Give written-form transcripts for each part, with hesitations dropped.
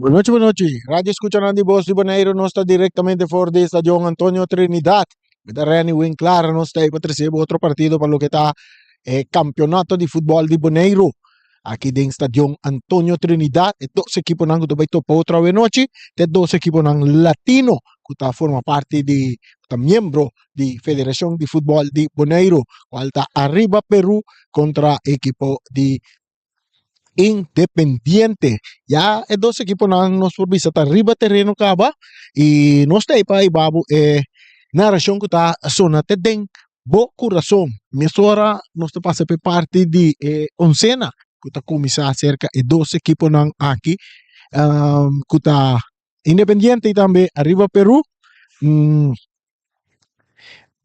Bon nochi, bon nochi. Radio Escuchanan di Bos di Boneiru, nos ta directamente for di Stadion Antonio Trinidad. Mi ta Renny Winklar, nos ta ahí pa trece bo otro partido pa loke ta e campeonato di futbol di Boneiru. Aki den Stadion Antonio Trinidad, e dos ekiponan ku ta bai topa otro awe nochi, ta e dos ekiponan latino ku ta forma parti di, ku ta miembro di Federacion di Futbol di Boneiru, kual ta Arriba Peru kontra ekipo di Independiente. Ya e dos ekiponan nos por bisa ta riba tereno kaba i nos ta ei pa hiba bo e narashon ku ta sona te den bo kurason. Mesora nos ta pasa pa e parti di e onsena ku ta kuminsá serka e dos ekiponan aki ku ta Independiente i tambe Arriba Peru.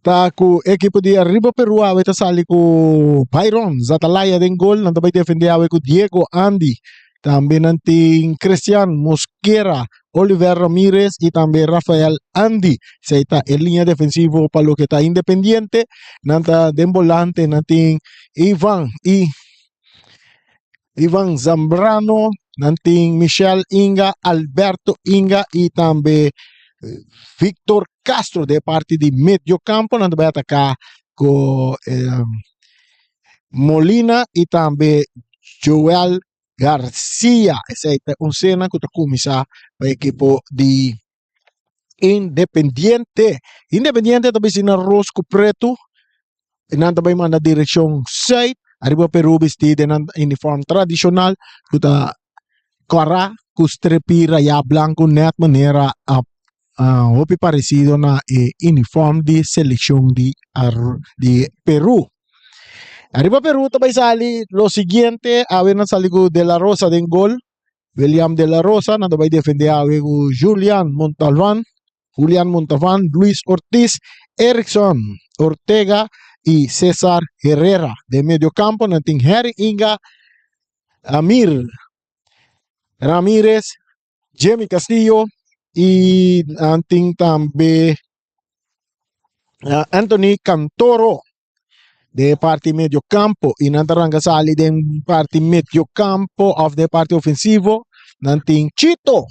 Ta ku ekipo di Arriba Peru awe ta sali ku Byron Zatalaya den gol. Nan ta bai defende awe ku Diego Andy. Tambe nan tin Christian Mosquera, Oliver Ramirez i tambe Rafael Andy. Esei ta e liña defensivo pa loke ta Independiente. Nan ta den bolante nan tin Ivan i Ivan Zambrano, nan tin Michel Inga, Alberto Inga y tambe Victor Castro de parti di medio campo. Nan ta bai ataca cu Molina y tambe Joel Garcia. Esey ta un cena cu ta cuminsa pa ekipo di Independiente. Independiente ta bisti na ros cu preto. E nan ta bai manda direccion zuid. Ariba Peru bisti den nan uniform tradicional cu ta cora cu strepi raya blanco net manera hopi parecido na e uniform di seleccion di di Peru. Ariba Peru ta bai sali lo siguiente, awe nan sali cu De La Rosa den gol. William de la Rosa, nan ta bai defende awe ku Julian Montalvan, Julian Montalvan, Luis Ortiz, Erickson Ortega y Cesar Herrera. Den medio campo nan tin Harry Inga, Amir Ramirez, Jimmy Castillo y nan tin tambe Anthony Cantoro. Den e parti medio campo y nan ta ranca sali den parti medio campo of den parti ofensivo nan tin Chito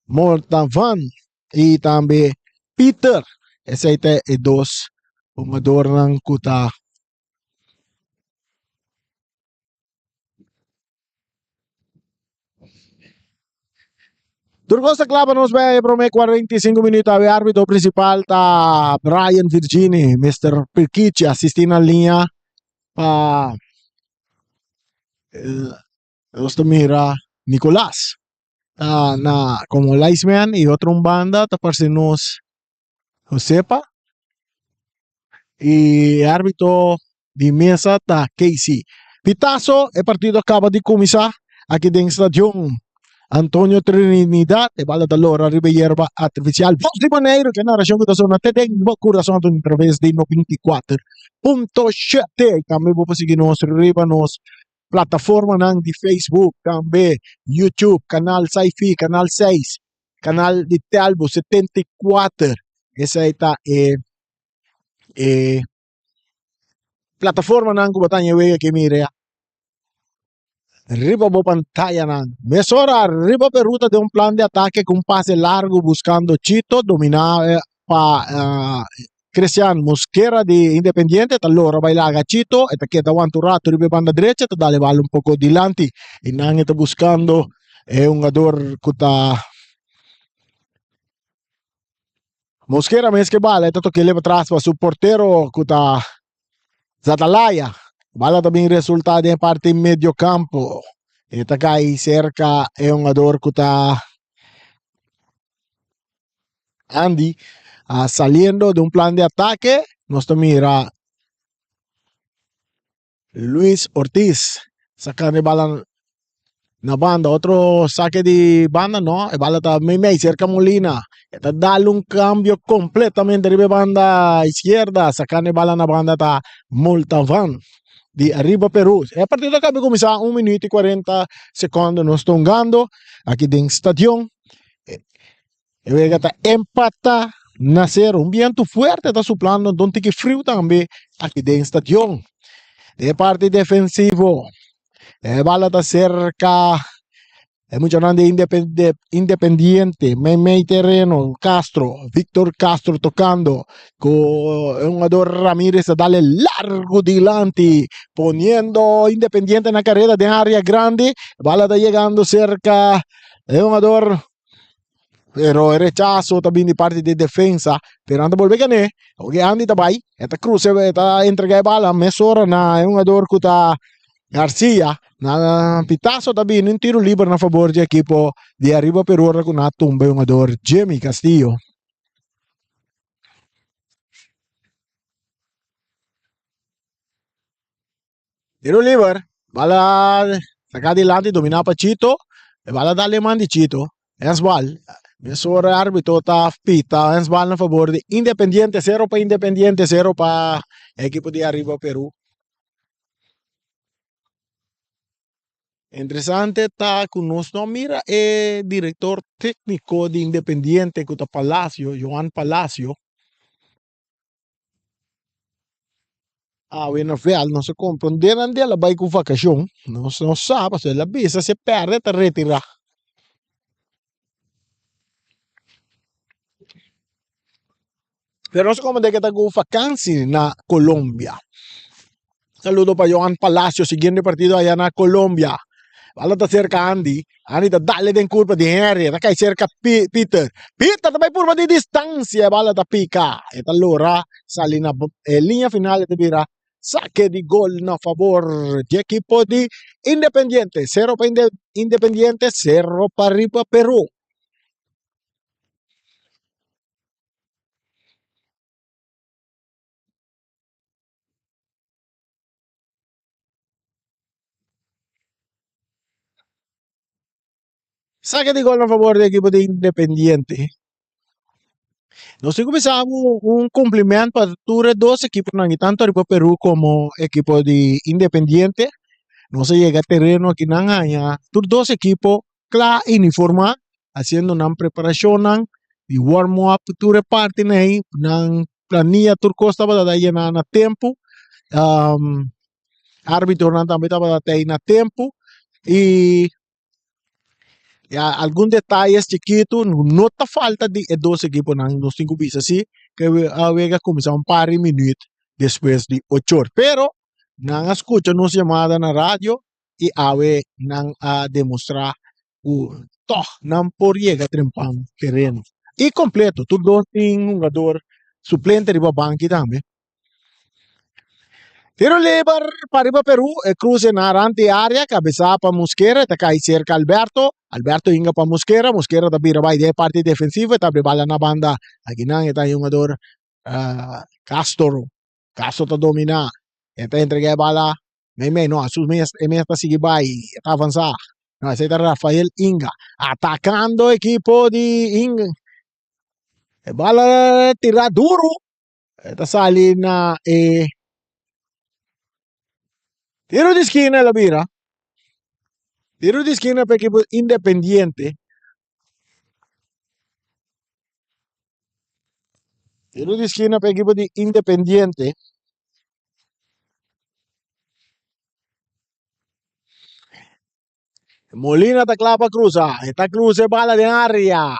Mortavan y tambe Peter esey ta e dos hungadornan cu ta. Tur cos ta cla pa nos bay e prome 45 minuut awe arbitro principal ta Brian Virgini, Mister Pirkichi asisti na liña pa nos ta mira Nicolas ta na como linesman y otro un banda ta parce nos Josepa y e arbitro di mesa ta Casey. Pitazo, e partido a caba di cuminsa aki den stadion Antonio Trinidad. E bala ta lora riba e yerba artificial. Voz di Boneiru, ke narracion cu ta sona te den bo curason a traves di 94.7. Tambe bo por sigui nos riba nos plataformanan di Facebook, tambe YouTube, Canal Sci-Fi, Canal 6. Kanal di Telbo 74 esei ta e e plataformanan ku bo ta haña wega ke mira ya riba bo pantayanan. Mesora riba Peru ta den un plan di atake ku un pase largu buskando Chito dominá pa Cristian Mosquera di Independiente ta lora bai laga Chito e ta keda wanta un rato riba e banda derecha ta dal e bal un poko dilanti y nan e ta buscando e hungador cu ta Mosquera mes ke bala e ta tokele patras pa su portero cu ta Zatalaya bala ta bin resulta den e parti medio campo e ta cay cerca e hungador cu ta Andy saliendo di un plan di atake nos ta mira Luis Ortiz sacando e bala na banda otro sake di banda no e bala ta meimei cerca Molina e ta dal un cambio completamente riba e banda izquierda sacando e bala na banda ta Moltavan di Arriba Peru e partido a caba di cuminsa un minuto y cuarenta secondo nos ta hungando aki den stadion. E wega ta empata na sero. Un bientu fuerte ta suplando don tiki friu tambe aki den stadion. Den e parti defensivo e bala ta serka. E muchanan di Independiente, meimei tereno, Castro, Victor Castro tocando cu e hungador Ramirez ta dale largo dilanti, poniendo Independiente na careda den area grandi. Bala ta yegando cerca e hungador, pero e rechazo ta bini di parti di defensa, pero nan ta bolbe gané. Oke Andy ta bai, e ta cruza, e ta entrega e bala mesora na e hungador cu ta Garcia. Na pitazo ta bini un tiro liber na fabor di ekipo di Ariba Peru ora cu nan a tumba e hungador Jimmy Castillo. Tiro liber, bala saca dilanti domina pa Chito, e bala dal man di Chito, hensbal, mesora e arbitro ta pita hensbal na fabor di Independiente, sero pa Independiente, sero pa ekipo di Ariba Peru. Interesante ta ku nos no mira e direktor tékniko di Independiente ku ta Palacio, Johan Palacio. Awe na vèlt nos a komprondé nan di el a bai ku vakashon, nos no sa pasobra el a bisa si e pèrdè ta retirá. Pero nos a komprondé ke ta ku vakansi na Colombia. Saludo pa Johan Palacio siguiendo e partido aya na Colombia. Bala ta cerca Andy. Andy ta dale den curpa di Henry. E ta cay cerca Peter. Peter ta bay purba di distancia. E bala ta pica. E ta lora sali na e linea final. E ta bira saque di gol na favor di equipo di Independiente. Cero pa Independiente, cero pa riba Peru. Saque di gol na favor di ekipo di Independiente. Nos tin kuminsá ku un kompliment pa tur e dos ekiponan, tantu riba Peru komo ekipo di Independiente. Nos a yega tereno aki nan haña tur dos ekipo kla uniformá hasiendo nan preparashonnan di warm up tur e partinan ei nan plania tur kos tabata ta yena na tempu arbitronan tambe tabata ta ei na tempu i ya algun detayes chikitu no ta falta di e dos ekiponan nos tin ku bisa si ke a wega kuminsá un par di minüt despues di ocho or pero nan a skucha nos yamada na radio i awe nan a demostrá ku tòg nan por yega trempan tereno. I kompleto, tur dos tin hungador suplente riba banki tambe. Tiro liber pa riba Peru, e kruse na rant di área, kabesá pa Mosquera, e ta kai serka Alberto, Alberto hinga pa Mosquera, Mosquera ta bira bai den e parti defensivo, e ta abri bala na banda, akinan e ta e hungador Castro, Castro ta dominá, e ta entregá e bala Meimei, no, su mes, e mes ta sigui bai, e ta avansa. No, esei ta Rafael Inga, atakando ekipo di Inga. E bala tira duru, e ta sali na e tiro di skina el a bira. Tiro di skina pa ekipo Independiente. Tiro di skina pa ekipo di Independiente. Molina ta kla pa krusa. E ta krusa e bala den area.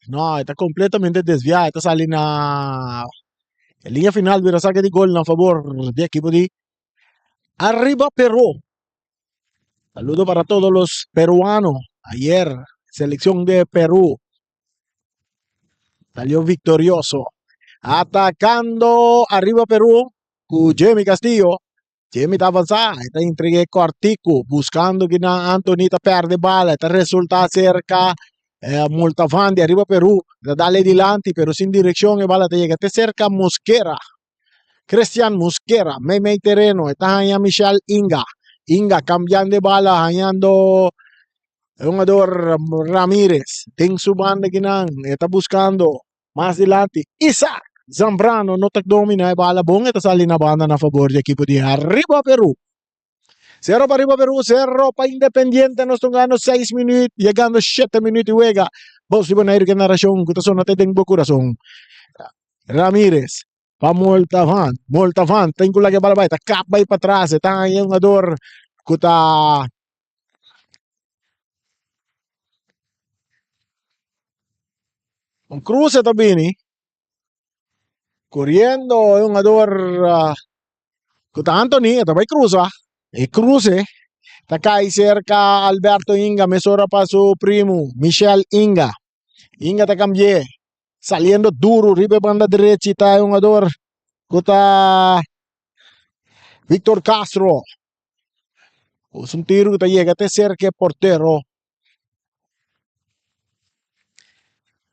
No, e ta kompletamente desviá. E ta sali na e liña final bira sake di gol na fabor di ekipo di Arriba Peru. Saludo para todos los peruanos. Ayer, selección de Perú salió victorioso. Atacando Arriba Perú ku Jimmy Castillo. Jimmy ta avanzá, e ta entregué kortiku, buscando ki nan Anthony ta perde bala, ta resulta cerca eh, Multaván di Arriba Perú, ta dale dilanti, pero sin dirección, e bala ta yega te cerca Mosquera. Christian Mosquera, meimei tereno, e ta haña Michel Inga. Inga cambiando e bala, hañando e hungador Ramirez. Den su banda kinan, e ta buscando mas dilanti. Isaac Zambrano no ta domina e bala bon, e ta sali na banda na favor di ekipo di Arriba Peru. Cero pa Arriba Peru, cero pa Independiente. Nos ta hungando 6 minuut, yegando 7 minuut di wega. Bos di Boneiru ke narashon ku ta sona te den bo kurason. Ramirez pa Moltavan. Moltavan tin ku laga e bala bai, ta kap bai patras, e ta haña e hungador ku ta. Un cruce ta bini. Corriendo e hungador cu ta Anthony, e ta bay cruza. E cruce ta cay cerca Alberto Inga, mesora pa su primo Michel Inga. Inga ta cambi'e, saliendo duro riba e banda derechi ta e hungador cu ta Victor Castro. Un tiro cu ta yega te cerca e portero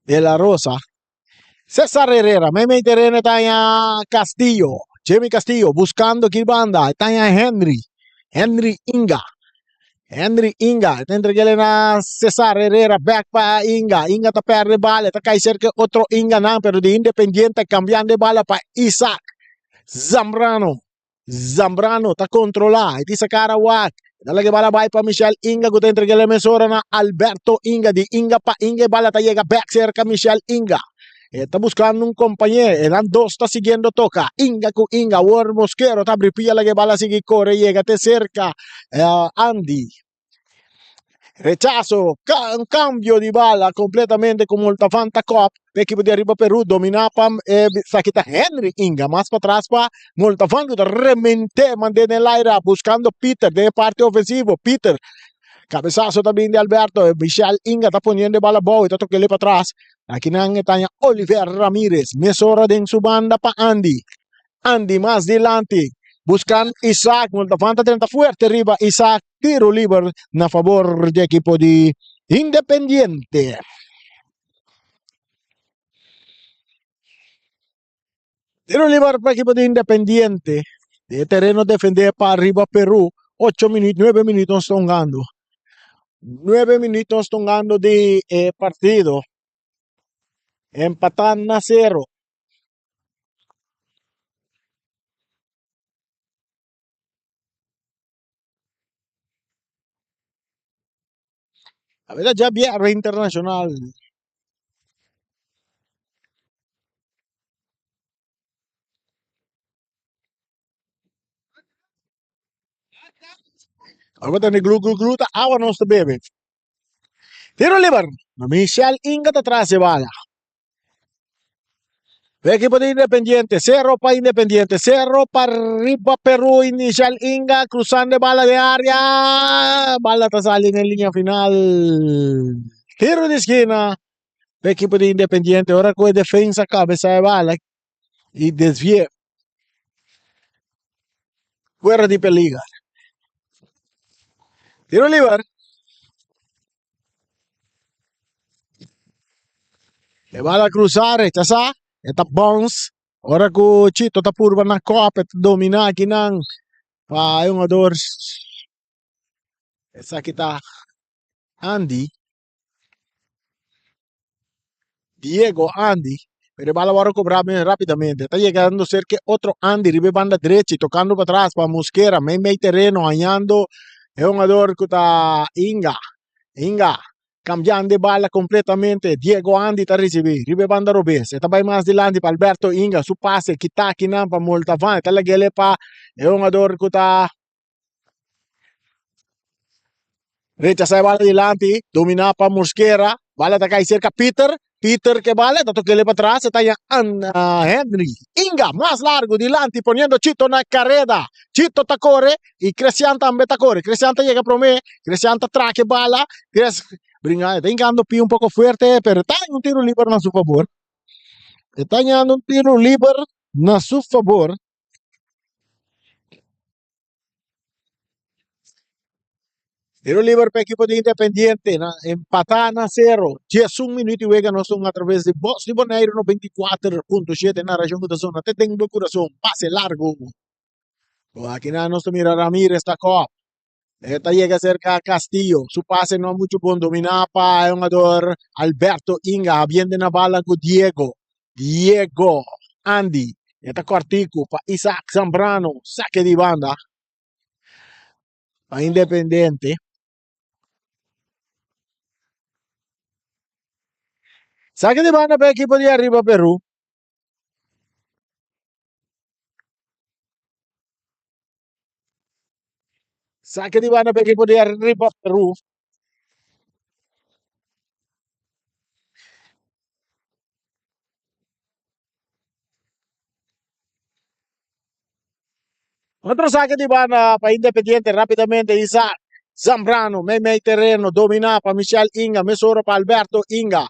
De La Rosa. Cesar Herrera, meimei tereno ta haña Castillo, Jimmy Castillo buscando ki banda, ta haña Henry, Henry Inga, Henry Inga, ta entreg'el na Cesar Herrera, back pa Inga, Inga ta perde bala, ta kai cerca otro Inga nan, pero di Independiente cambiando e bala pa Isaac Zambrano. Zambrano ta kontrolá, e tin sa kara wak. E ta laga e bala bai pa Michel Inga ku ta entreg'é e mesora na Alberto Inga. Di Inga pa Inga e bala ta yega bèk serka Michel Inga. E ta buskando un kompañé, e nan dos ta siguiendo toka. Inga ku Inga, awor Mosquero ta abri pia laga e bala sigui kore yega te serka Andy. Rechazo, un cambio di bala completamente como el Tavanta Cup. E equipo de arriba Peru domina pa eh, sakita Henry Inga. Mas para atrás pa Moltafan que remente mande en el aire buscando Peter de parte ofensivo. Peter, cabezazo también de Alberto. Michel Inga está poniendo bala bow, está tocando para atrás. Aquí nan está Oliver Ramírez. Mesora den su banda pa Andy. Andy mas dilanti buscan Isaac Moltafan ta drenta fuerte riba Isaac tiro liber na favor di ekipo di Independiente. Tiro liber pa ekipo di Independiente. De terreno defende pa arriba Peru. 8 minuut, 9 minuut nos ta hungando. 9 minuut nos ta hungando di e partido. Empata na cero. A ver, djabièrnè internashonal. Ora bo tene glu glu glu ta awa nos ta bebe. Tiro liber. Michel Inga ta tras e bala. E equipo de Independiente, Cerro pa Independiente, Cerro pa riba Peru, Michel Inga cruzando e bala de área. Bala ta sali en línea final. Tiro de esquina. E equipo de Independiente, ora cu e defensa cabeza e bala y desvie. Fuera di peliger. Tiro liber. E bala cruza, rechasa, e ta bounce. Ora cu Chito ta purba na kop, e ta domina akinan pa e hungador. Esaki ta Andy. Diego Andy. Pero e bala wòrdu kobrá rápidamente. Ta yegando serka e otro Andy riba e banda drechi, tokando pa tras pa Mosquera, mei mei tereno, hañando e hungador ku ta Inga. Inga kambiando e bala kompletamente. Diego Andy ta risibí riba e banda robes. E ta bai mas dilanti pa Alberto Inga. Su pase kita akinan pa Moltavan. E ta lag'el pa e hungador ku ta Rechasa e bala dilanti, dominá pa Mosquera. Bala ta kai serka Peter. Peter ke bala, ta tok'é pa tras, e ta haña Henry. Inga mas largu dilanti poniendo Chito na kareda. Chito ta kore i Cresian tambe ta kore. Cresian ta yega promé, Cresian ta traka e bala. Cres bringa, e ta hinkando pia un poko fuerte, pero ta haña un tiro liber na su fabor. E ta hañando un tiro liber na su fabor. Tiro liber pa ekipo di Independiente na empatá na sero. 11 minuut i wega nos un atraves di Bos di Boneiru 94.7 narashon ku ta sona te den bo kurason. Pase largu. Aki nan nos ta mira Ramirez ta kòp. E ta yega serka Castillo. Su pase no muchu bon dominá pa e hungador Alberto Inga. Habiendo na bala ku Diego. Diego Andy. E ta kòrtiku pa Isaac Zambrano. Sake di banda pa Independiente. Sake di banda pa ekipo di Arriba Peru. Sake di banda pa ekipo di Arriba Peru. Otro sake di banda pa Independiente rapidamente Isaac Zambrano mei mei tereno domina pa Michel Inga mesora pa Alberto Inga.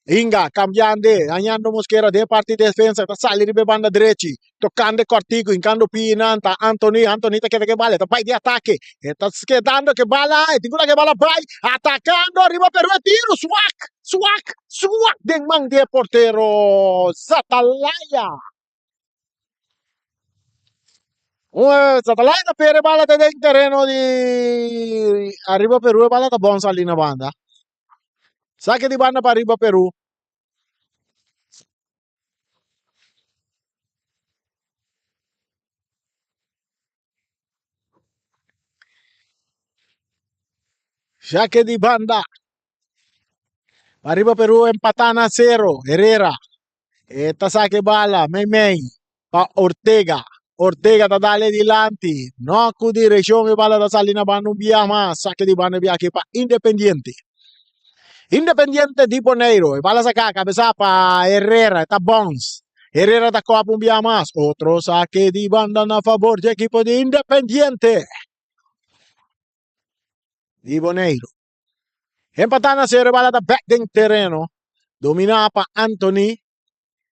Inga cambiande hañando Mosquera den parti defensa ta sali riba e banda drechi tocando e cortico hincando pie nan ta Anthony Anthony ta keda ke bala e ta bai di atake e ta kedando ke bala e tin ku laga e bala bai atacando riba Peru e tiro swak swak swak den man di e portero Zatalaya. Zatalaya ta pere bala ta den tereno di ariba Peru e bala ta bon sali na banda. Sake di banda pa ariba Peru. Sake di banda. Ariba Peru empata na sero. Herrera. E ta sake bala mei mei pa Ortega. Ortega ta dale dilanti. No ku direkshon e bala ta sali na banda un bia mas. Sake di banda bia aki pa Independiente. Independiente di Boneiro. E bala saka kabesa pa Herrera. E ta bons. Herrera ta kòp un bia mas. Otro sake di banda na fabor di ekipo di Independiente di Boneiro. Empatá na sero e bala ta bek den tereno. Dominá pa Anthony.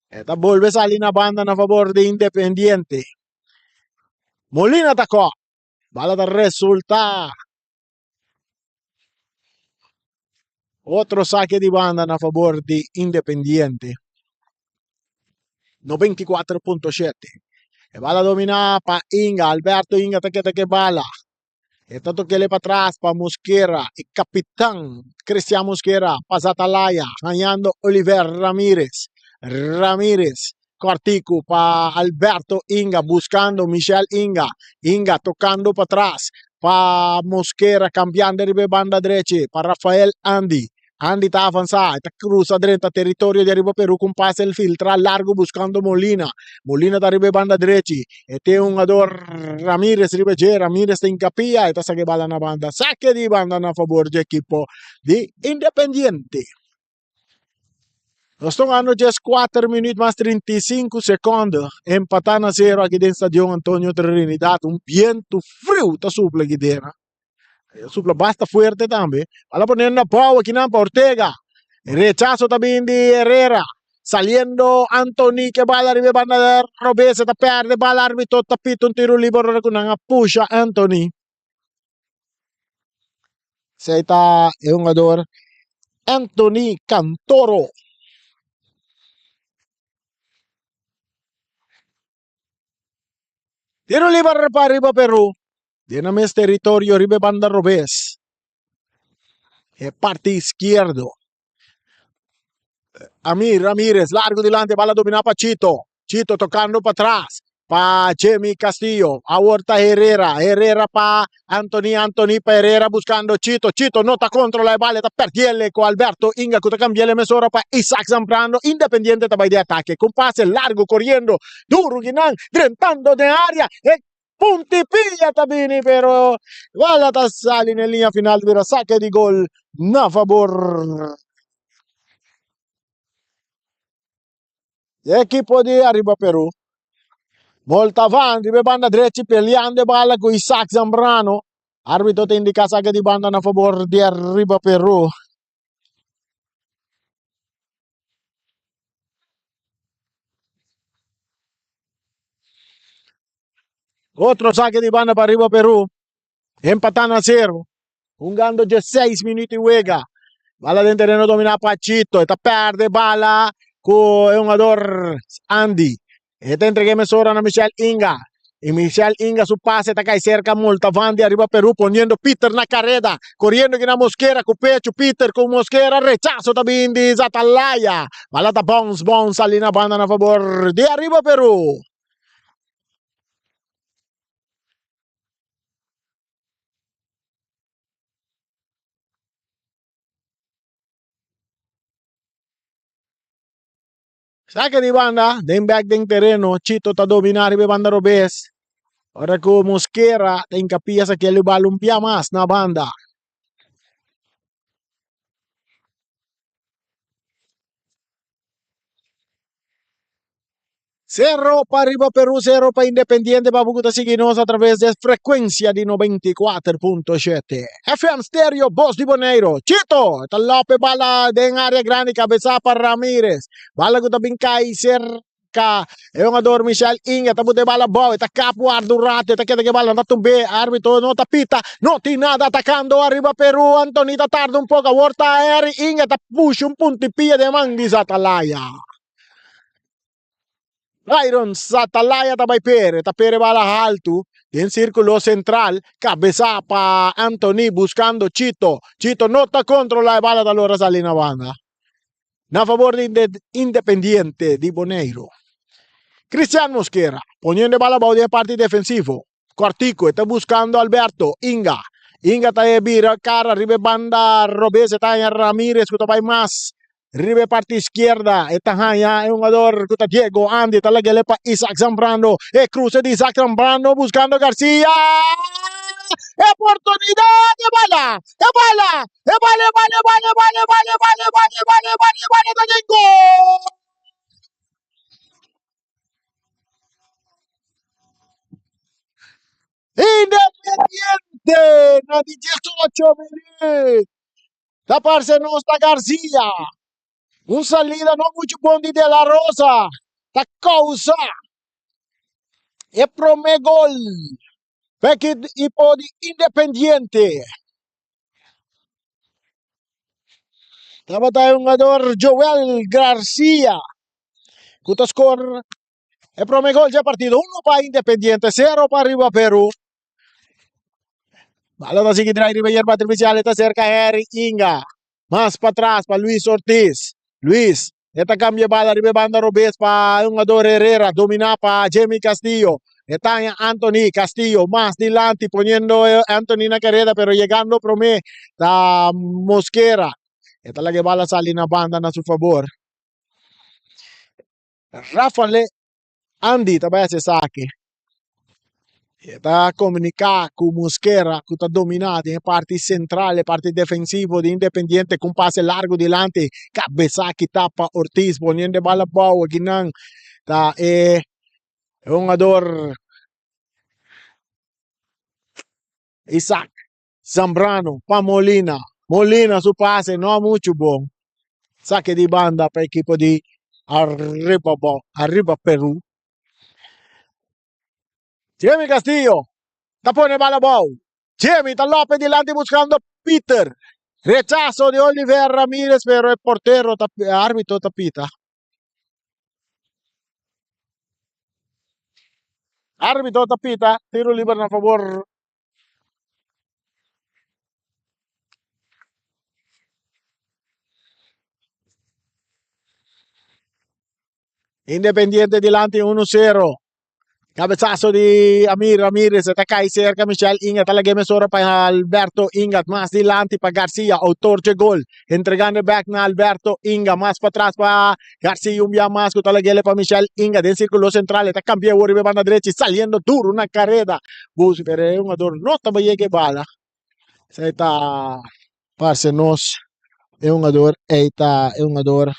E ta bolbe sali na banda na fabor di Independiente. Molina ta kòp. Bala ta resultá. Otro sake di banda na fabor di Independiente. 94.7. E bala dominá pa Inga. Alberto Inga ta keda ke bala. E ta tokele patras pa Mosquera. E kapitan Cristian Mosquera pa Zatalaya. Hañando Oliver Ramirez. Ramirez kòrtiku pa Alberto Inga buskando Michel Inga. Inga tokando patras pa Mosquera kambiando riba e banda drechi pa Rafael Andy. Andy ta avansá, e ta krusa drenta teritorio di ariba Peru ku un pase el filtra largu buskando Molina. Molina ta riba e banda drechi. E tin un hungador Ramirez riba dje. Ramirez ta inkapia, e ta saka e bala na banda. Sake di banda na fabor dje ekipo di Independiente. Nos ta hungando djes kuater minüt mas 35 sekònde. Empatá na sero aki den Stadion Antonio Trinidad. Un bientu friu ta supla aki den. E supla basta fuerte tambe. Bala pone na bou akinan pa Ortega. Rechazo ta bin di Herrera. Saliendo Anthony ke bala riba e banda robes e ta perde bala arbitro ta pita un tiro liber ora ku nan a pusha Anthony. Esei ta e hungador Anthony Cantoro. Tiro liber pa riba Peru. Den nan mes teritorio riba e banda robes. E parti izquierdo. Amir Ramirez largo dilanti bala domina pa Chito. Chito tocando pa tras pa Jimmy Castillo. Awor ta Herrera. Herrera pa Anthony. Anthony pa Herrera buscando Chito. Chito no ta controla e bala ta perdiele cu Alberto Inga cu ta cambiele mesora pa Isaac Zambrano. Independiente ta bay di ataque cu un pase largo coriendo duro guinan drentando den area. E punti pia ta bini pero bala ta sali na linea final bira saque di gol na fabor E ekipo di Arriba Peru. Moltavan riba e banda drechi peleando e bala ku Isaac Zambrano. Arbitro ta indica saque di banda na fabor di Arriba Peru. Otro saque di banda pa Arriba Peru. Empata na sero. Hungando 16 minuut di wega. Bala den tereno domina pa Chito. E ta perde bala ku e hungador Andy. E ta entrega mesora na Michel Inga. Y Michel Inga su pase ta kai cerca Moltavan di arriba Peru poniendo Peter na careda. Corriendo na Mosquera ku pecho. Peter ku Mosquera. Rechazo ta bin di Zatalaya. Bala ta bounce bounce sali na banda na favor di arriba Peru. Saque di banda, den bek den tereno, Chito ta domina riba e banda robes. Ora ku Mosquera ta hinkapia sa keli bal un bia mas na banda. Cero pa Ariba Peru, cero pa Independiente pa bo ku ta sigui nos a traves di frekuensia di 94.7 FM Stereo Bos di Boneiro. Chito ta lope bala den área grandi kabesá pa Ramirez. Bala ku ta bin kai serka e hungador Michel Inga ta bute bala abou e ta kap warda un rato e ta keda ku e bala ta tumb'é arbitro no ta pita no tin nada atakando Ariba Peru Antony ta tarda un poko awor ta Harry Inga ta pusha un puntipia den man di Zatalaya. Byron Satalaya ta bai pere, ta pere bala haltu den sirkulo sentral, kabesá pa Anthony buskando Chito. Chito no ta kontrolá e bala ta lora sali na banda na fabor di Independiente di Boneiru. Cristian Mosquera poniendo e bala abou den e parti defensivo. Kòrtiku e ta buskando Alberto Inga. Inga ta e bira kara riba e banda robes e ta haña Ramirez ku ta bai mas riba e parti iskierda e ta haña e hungador ku ta Diego Andy ta lag'el pa Isaac Zambrano e kruse di Isaac Zambrano buskando Garcia e oportunidat e bala e bala e bala e bala e bala e bala e bala e bala e bala e bala e bala e bala ta den gol. Independiente na di 18 minuut. Ta parse nos ta Garcia. Un salida no mucho bon di De La Rosa. Ta causa e prome gol pa equipo di Independiente. Tabata e hungador Joel Garcia ku ta skor e prome gol dje partido. Uno pa Independiente, sero pa Riba Peru. Bala ta sigui drai riba yerba artificial, e ta serka Harry Inga. Mas patras pa Luis Ortiz. Luis e ta cambia bala riba e banda robes pa e hungador Herrera, domina pa Jimmy Castillo. E ta haña Anthony Castillo mas dilanti poniendo Anthony na careda pero yegando prome ta Mosquera. E ta laga e bala sali na banda na su fabor. Rafael Andy ta bai hasi esaki. E ta komuniká ku Mosquera ku ta dominá den e parti sentral, e parti defensivo di Independiente ku un pase largu dilanti. Kabesá kitá pa Ortiz poniendo e bala abou. Akinan ta e hungador Isaac Zambrano pa Molina. Molina su pase no muchu bon. Sake di banda pa ekipo di Arriba Bo, Arriba Peru. Jimmy Castillo ta pone bala abou. Jimmy ta lope dilanti buscando Peter. Rechazo di Oliver Ramirez pero e portero ta arbitro ta pita. Arbitro ta pita tiro liber na favor Independiente dilanti 1-0. Cabezazo di Amir Ramirez ta cai cerca Michel Inga ta lag'e mesora pa Alberto Inga mas dilanti pa Garcia autor dje gol entregando back na Alberto Inga mas patras pa Garcia un bia mas cu ta lag'ele pa Michel Inga den circulo central e ta cambia awor riba e banda drechi saliendo duro na careda Busi pero e hungador no taba yega e bala esey ta parce nos e hungador ey ta e hungador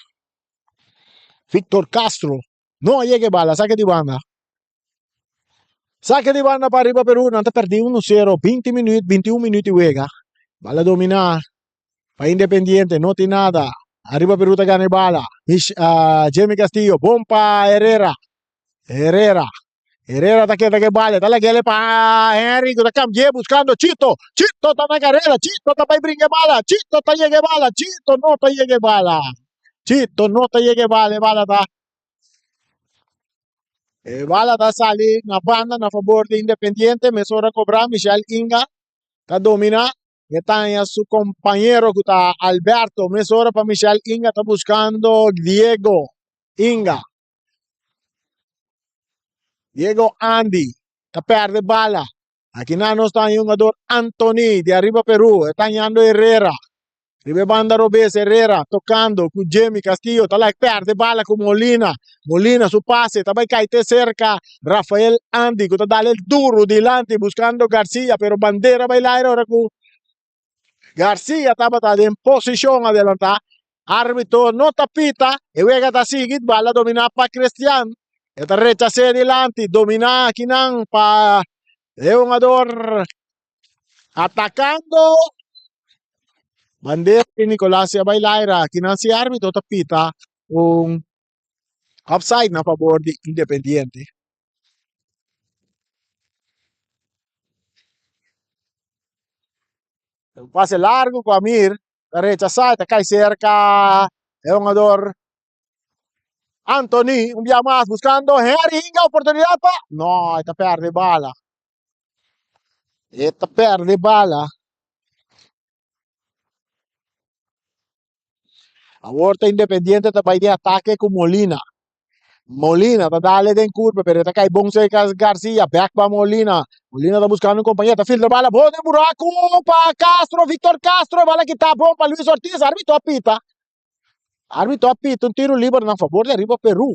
Victor Castro no a yega e bala sake di banda sake di banda pa riba Peru nan ta perdi 1-0 20 minuut 21 minuut di wega bala domina pa Independiente no tin nada ariba Peru ta gana e bala Jimmy Castillo bon pa Herrera Herrera Herrera ta keda ke bala ta lag'el pa Henry ku ta kambi'é buskando Chito Chito ta na karera Chito ta bai bringa e bala Chito ta yega e bala Chito no ta yega e bala Chito no ta yega e bala e bala ta e bala ta sali na banda na fabor di Independiente mesora kobra Michel Inga ta domina e ta haña su kompañero ku ta Alberto mesora pa Michel Inga ta buskando Diego Inga. Diego Andy ta perde bala. Aki nan nos ta haña hungador Anthony di Arriba Peru. E ta hañando Herrera. Riba e banda robes Herrera tocando cu Jimmy Castillo. Ta like perde bala cu Molina. Molina su pase ta bay cay te cerca Rafael Andy cu ta dale duro dilanti buscando Garcia. Pero bandera bay laira ora cu Garcia tabata den posishon adelantá. Árbitro no ta pita. E wega ta sigui. Bala dominá pa Cristian. E ta rechas'é dilanti, dominá akinan pa e hungador atakando. Bandera di Nicolas si a bai laira, akinan si arbitro ta pita un offside na fabor di Independiente. Un pase largo ku Amir ta rechasá, ta kai serka e hungador Anthony, un bia mas buscando Henry Inga, oportunidad pa... No, e ta perde bala. E ta perde bala. Awor ta Independiente ta bai den atake ku Molina. Molina ta dale den curva, pero e ta kai bon cerca Garcia. Back pa Molina. Molina ta buscando un compañero, ta filtra bala bon den buraco pa Castro, Victor Castro, bala kita bon pa Luis Ortiz, arbitro a pita. Arbitro a pita un tiro liber na favor di Arriba Peru.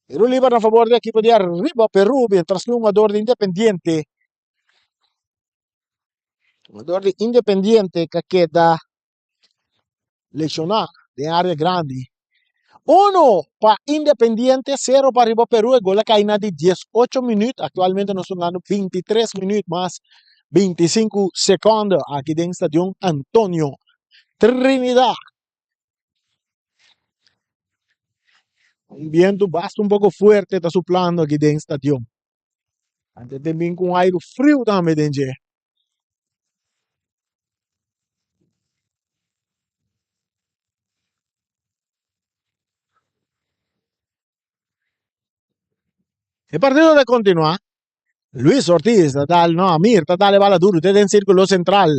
Tiro liber na favor di ekipo di Arriba Peru, mientras ku hungador di Independiente, hungador di Independiente ka keda lesioná den área grandi. Uno pa Independiente, sero pa Arriba Peru. E gol a kai na di 18 minuut. Aktualmente nos ta hungando 23 minuut mas 25 sekondo aki den Stadion Antonio Trinidad. Un bientu basta un poko fuerte ta suplando aki den stadion. Antes te bin ku un airu friu tambe den dje. E partido ta kontinuá. Luis Ortiz ta dal, no, Amir ta dal e bala duro te den circulo central.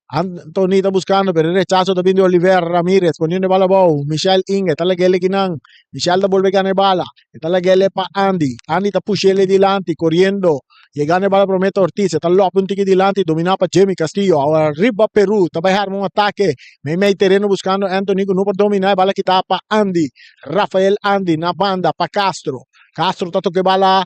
Anthony ta buscando, pero e rechazo ta bin di Oliver Ramirez, poniendo e bala abou. Michel Inge ta lag'ele kinan. Michel ta bolbe gana e bala. E ta lag'ele pa Andy. Andy ta push'ele dilanti, coriendo. Yegando e bala prome ta Ortiz. E ta lopi un tiki dilanti, domina pa Jimmy Castillo. Awor riba Peru ta bai harma un atake. Meimei tereno buscando Anthony cu no por domina e bala kita pa Andy. Rafael Andy na banda pa Castro. Castro ta toca e bala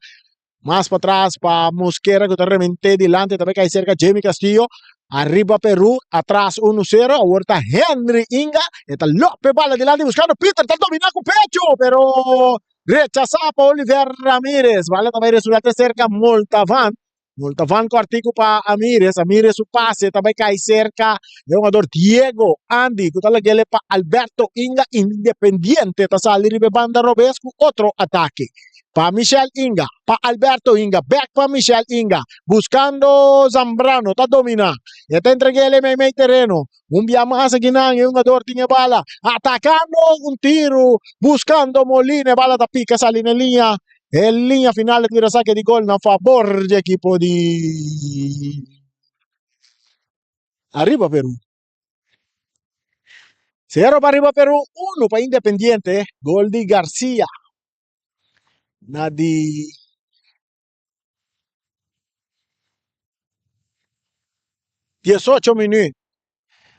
Mas patras pa Mosquera ku ta rement'é dilanti ta bai kai serka Jamie Castillo. Ariba Peru, atras 1-0. Awor ta Henry Inga. E ta lope bala dilanti buskando Peter. Ta dominá ku pecho, pero rechasá pa Oliver Ramirez. Bala ta bai resulta te serka Moltavan. Moltavan kòrtiku pa Amires. Amires su pase ta bai kai serka e hungador Diego Andy ku ta lag'el pa Alberto Inga. Independiente ta sali riba e banda robes ku otro atake. Pa Michel Inga, pa Alberto Inga, bek pa Michel Inga, buscando Zambrano, ta domina. E ta entreg'el e meimei tereno. Un bia mas akinan e hungador tin e bala, atacando un tiro, buscando Molina, e bala ta pica sali na e liña. E liña final ta bira saque di gol na fabor di ekipo di Arriba Peru. Cero pa Arriba Peru, uno pa Independiente, gol di Garcia. Na di 18 minuut.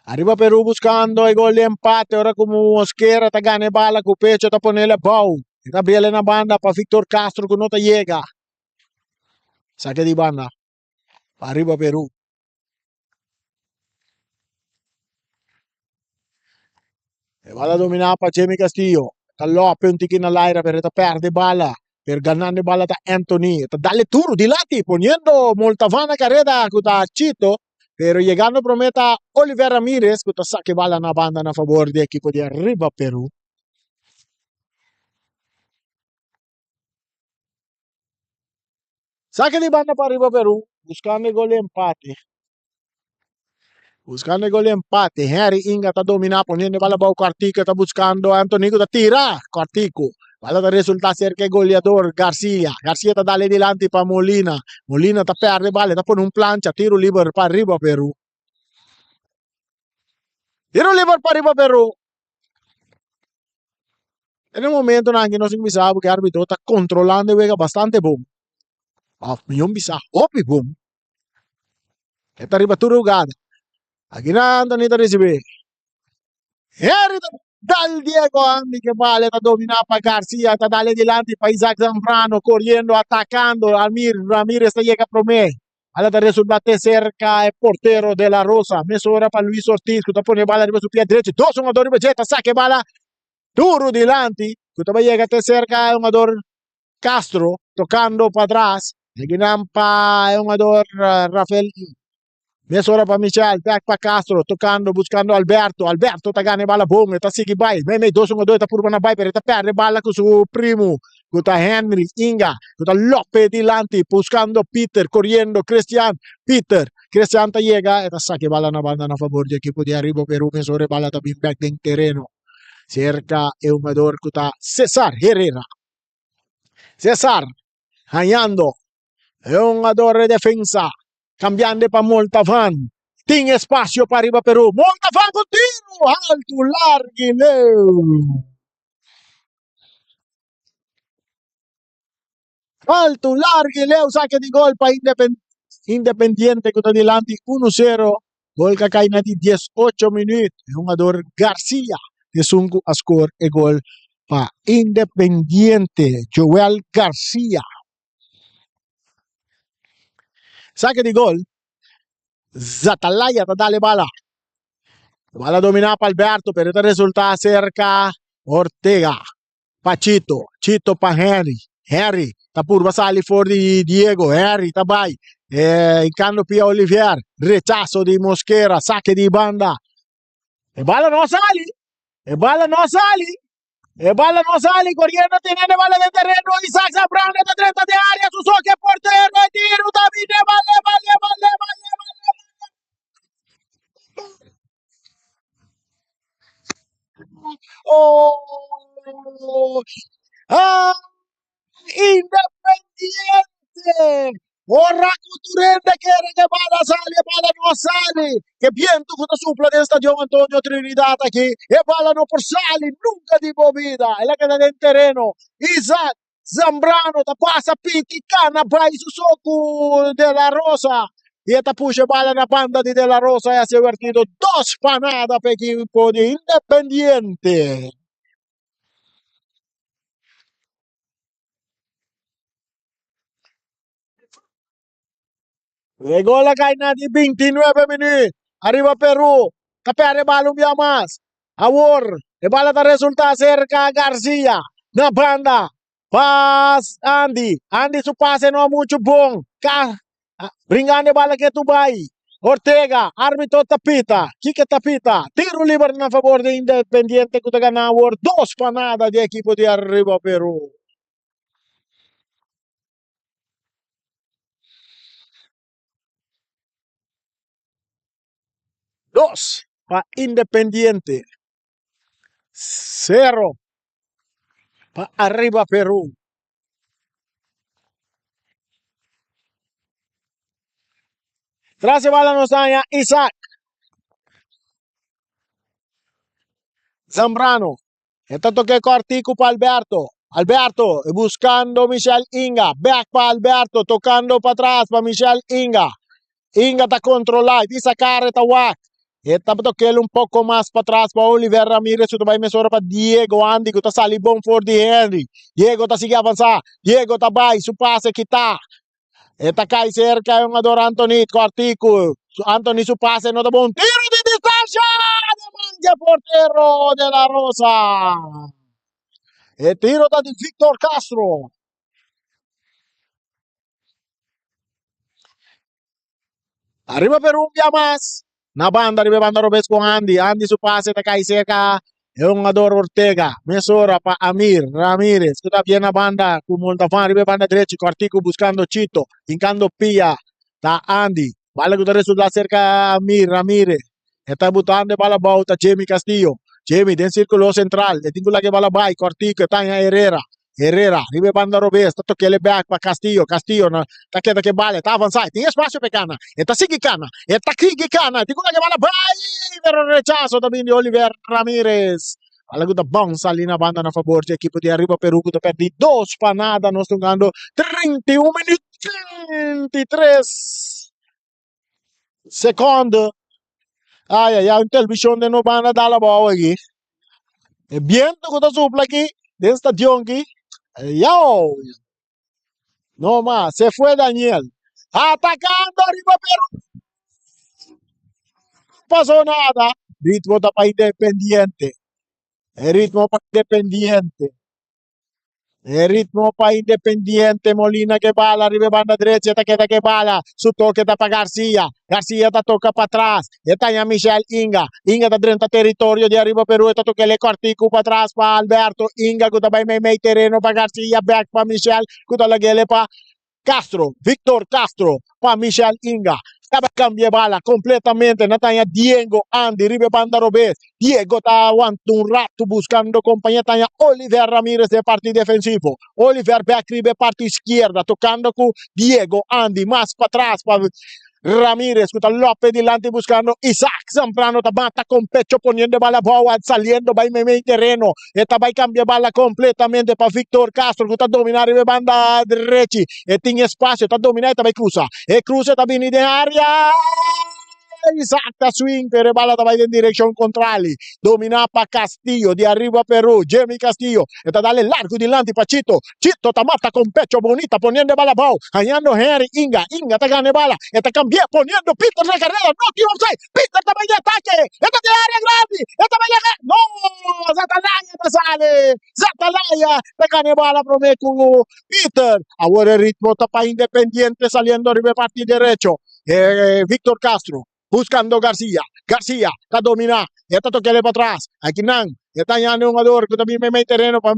Arriba Peru buscando e gol di empate, ora como Mosquera ta gana e bala cu pecho ta ponele abou. Gabriel na banda pa Victor Castro cu no ta yega. Saque di banda pa Arriba Peru. E bala dominá pa Jimmy Castillo. Ta lope un tiki na laira pero e ta perde bala. Pero ganando e bala ta Anthony. E ta dale duro dilanti poniendo Moltavan na careda cu ta Chito. Pero yegando prome ta Oliver Ramirez cu ta saca e bala na banda na favor di ekipo di Arriba Peru. Saca di banda pa Arriba Peru buscando e gol di empate. Buscando e gol di empate. Henry Inga ta domina poniendo e bala abou. Cortico ta buscando Anthony cu ta tira. Cortico. Bala ta resulta cerca e goleador Garcia. Garcia ta dale dilanti pa Molina. Molina ta perde bala. Ta pone un plancha. Tiro liber pa Arriba Peru. Tiro liber pa Arriba Peru. En e momentonan aki nos tin bisa bo ku e arbitro ta kontrolando e wega bastante bon. Òf mihó bisa hopi bon. E ta riba tur hugada. Aki nan Anthony ta risibí. Henry ta dal Diego Andy ke bala e ta dominá pa Garcia ta dal e dilanti pa Isaac Zambrano koriendo atakando Amir Ramirez ta yega promé. Bala ta resulta te serka e portero De La Rosa. Mesora pa Luis Ortiz ku ta pone e bala riba su pia drechi. Dos hungador riba dje ta saka e bala duru dilanti. Ku ta bai yega te serka e hungador Castro tocando patras. Ekinan pa e hungador Rafael Mesora pa Michel, back pa Castro, tocando, buscando Alberto. Alberto ta gana e bala bon, e ta sigui bai. Mei mei dos hungador ta purba na bai, pero e ta perde e bala cu su primo, cu ta Henry Inga, cu ta lope dilanti, buscando Peter, coriendo Christian, Peter. Christian ta yega, e ta saca e bala na banda na favor di ekipo di Ariba Peru. Mesora e bala ta bin back den tereno, cerca e hungador cu ta Cesar Herrera. Cesar hañando e hungador de defensa cambiando pa Moltafan. Tin espacio pa riba Peru. Moltafan cu tiro alto, largo y leu. Alto, largo y leu saque di gol pa Independiente cu ta dilanti 1-0. Gol ca cay na di 18 minuut. E hungador Garcia esun cu a score e gol pa Independiente. Joel Garcia. Saque di gol. Zatalaya ta dale bala. Bala domina pa Alberto, pero ta resulta cerca Ortega. Pa Chito. Chito pa Henry. Henry ta purba sali for di Diego. Henry ta bai. Eh, hincando pia Olivier. Rechazo di Mosquera. Saque di banda. E bala no sali. E bala no sali. E bala no sali. Corriendo teniendo bala de terreno. Isaac Zambrano ta drenta de área. Su soque portero. E tiro ta bine. Bale, bale, bale, bale, bale. Oh! Ah! Independiente! Ora ku tur hende kere ke bala sali, e bala no a sali. Ke bientu ku ta supla den Stadion Antonio Trinidad aki, e bala no por sali nunka di bo bida. El a keda den tereno. Isaac Zambrano ta pasa piki kana bai su so ku De La Rosa i e ta pusha e bala na banda di De La Rosa i hasi e wertido dos pa nada pa ekipo di Independiente. E gol a kai na di 29 minuut. Ariba Peru. Ta perde e bala un bia mas. Awor e bala ta resulta cerca Garcia. Na banda. Pas Andy. Andy su pase no mucho bon. Ka bringando e bala ke tu bai. Ortega, arbitro ta pita. Kiko ta pita? Tiro liber na favor di Independiente ku ta gana awor 2-0 di ekipo di Ariba Peru. Dos pa Independiente, sero pa Arriba Peru. Tras e bala nos daña Isaac Zambrano. E ta toke kortiku pa Alberto. Alberto buscando Michel Inga. Back pa Alberto. Tocando pa atras pa Michel Inga. Inga ta controla. Di sacar e ta wak. E ta tokel un poco mas pa atras pa Oliver Ramirez. Su ta bai mesora pa Diego Andy ku ta sali bon for di Henry. Diego ta sigui avansa. Diego ta bai. Su pase kita. E ta kai cerca e hungador Anthony Cortico. Anthony su pase no ta bon. Tiro di distancia! De mancha portero de la Rosa. E tiro ta di Victor Castro. Arriba Peru un bia mas. Na banda, riba e banda robes con Andy. Andy su pase ta kai cerca e hungador Ortega. Mesora pa Amir Ramirez cu ta bien na banda cu Montafan riba e banda drechi. Cortico buscando Chito. Hincando pia ta Andy. Bala cu ta resulta cerca Amir Ramirez. E ta butando e bala abao ta Jamie Castillo. Jamie den circulo central. E tin cu laga e bala bay. Cortico e taña Herrera. Herrera riba e banda robes ta tok'el e bek pa Castillo. Castillo na ta keda ku e bala, e ta avansá, e tin espasio pa e kana. E ta sigui kana, e ta sigui kana, e tin ku laga e bala bai, pero rechaso ta bin di Oliver Ramirez. Bala ku ta bounce sali na banda na fabor di ekipo di Arriba Peru ku ta pèrdí 2-0. Nos ta hungando 31 minüt 33 sekondo. Ai ai ai, un televishon den nos banda dal abou aki. E biento ku ta supla aki den stadion aki. Yao! No mas, se fue Daniel. Atacando arriba Peru. No pasó nada. Ritmo ta pa Independiente. E ritmo pa Independiente. E ritmo pa Independiente, Molina ke bala riba e banda drechi, e ta keda ke bala, su toke ta pa Garcia, Garcia ta toka patras, e taña Michel Inga, Inga ta drenta teritorio di Ariba Peru, e ta toka el e kòrtiku patras pa Alberto Inga ku ta bai meimei tereno pa Garcia, bèk pa Michel ku ta lag'el pa Castro, Victor Castro pa Michel Inga. Taba cambia e bala completamente na taña Diego Andy riba e banda robes. Diego ta aguanta un rato buscando compañía taña Oliver Ramirez den parti defensivo. Oliver bek riba e parti izquierda tocando cu Diego Andy mas patras pa Ramirez cu ta lope dilanti buscando Isaac Zambrano ta mata con pecho poniendo e bala abou saliendo bay meimei tereno e ta bay cambia e bala completamente pa Victor Castro cu ta domina riba e banda drechi e tin espacio ta domina e ta bay cruza e cruza ta bini den area Isaac ta swing pero e bala ta bay den direccion contrali domina pa Castillo di ariba Peru Jimmy Castillo e ta dale largo dilanti pa Chito Chito ta mata con pecho bonita poniendo e bala abou, hañando Henry Inga, Inga ta gana e bala, e ta cambi'e poniendo Peter na carrera, no tin offside, Peter ta bai di atake, e ta den area grandi, e ta bai laga, no, Zatalaya ta sali, Zatalaya ta gana e bala prome cu Peter, awor e ritmo ta pa Independiente saliendo riba e parti derecho, e Victor Castro buscando Garcia, Garcia ta domina, e ta tokele patras, akinan e ta hañando un jugador cu ta bin meimei tereno pa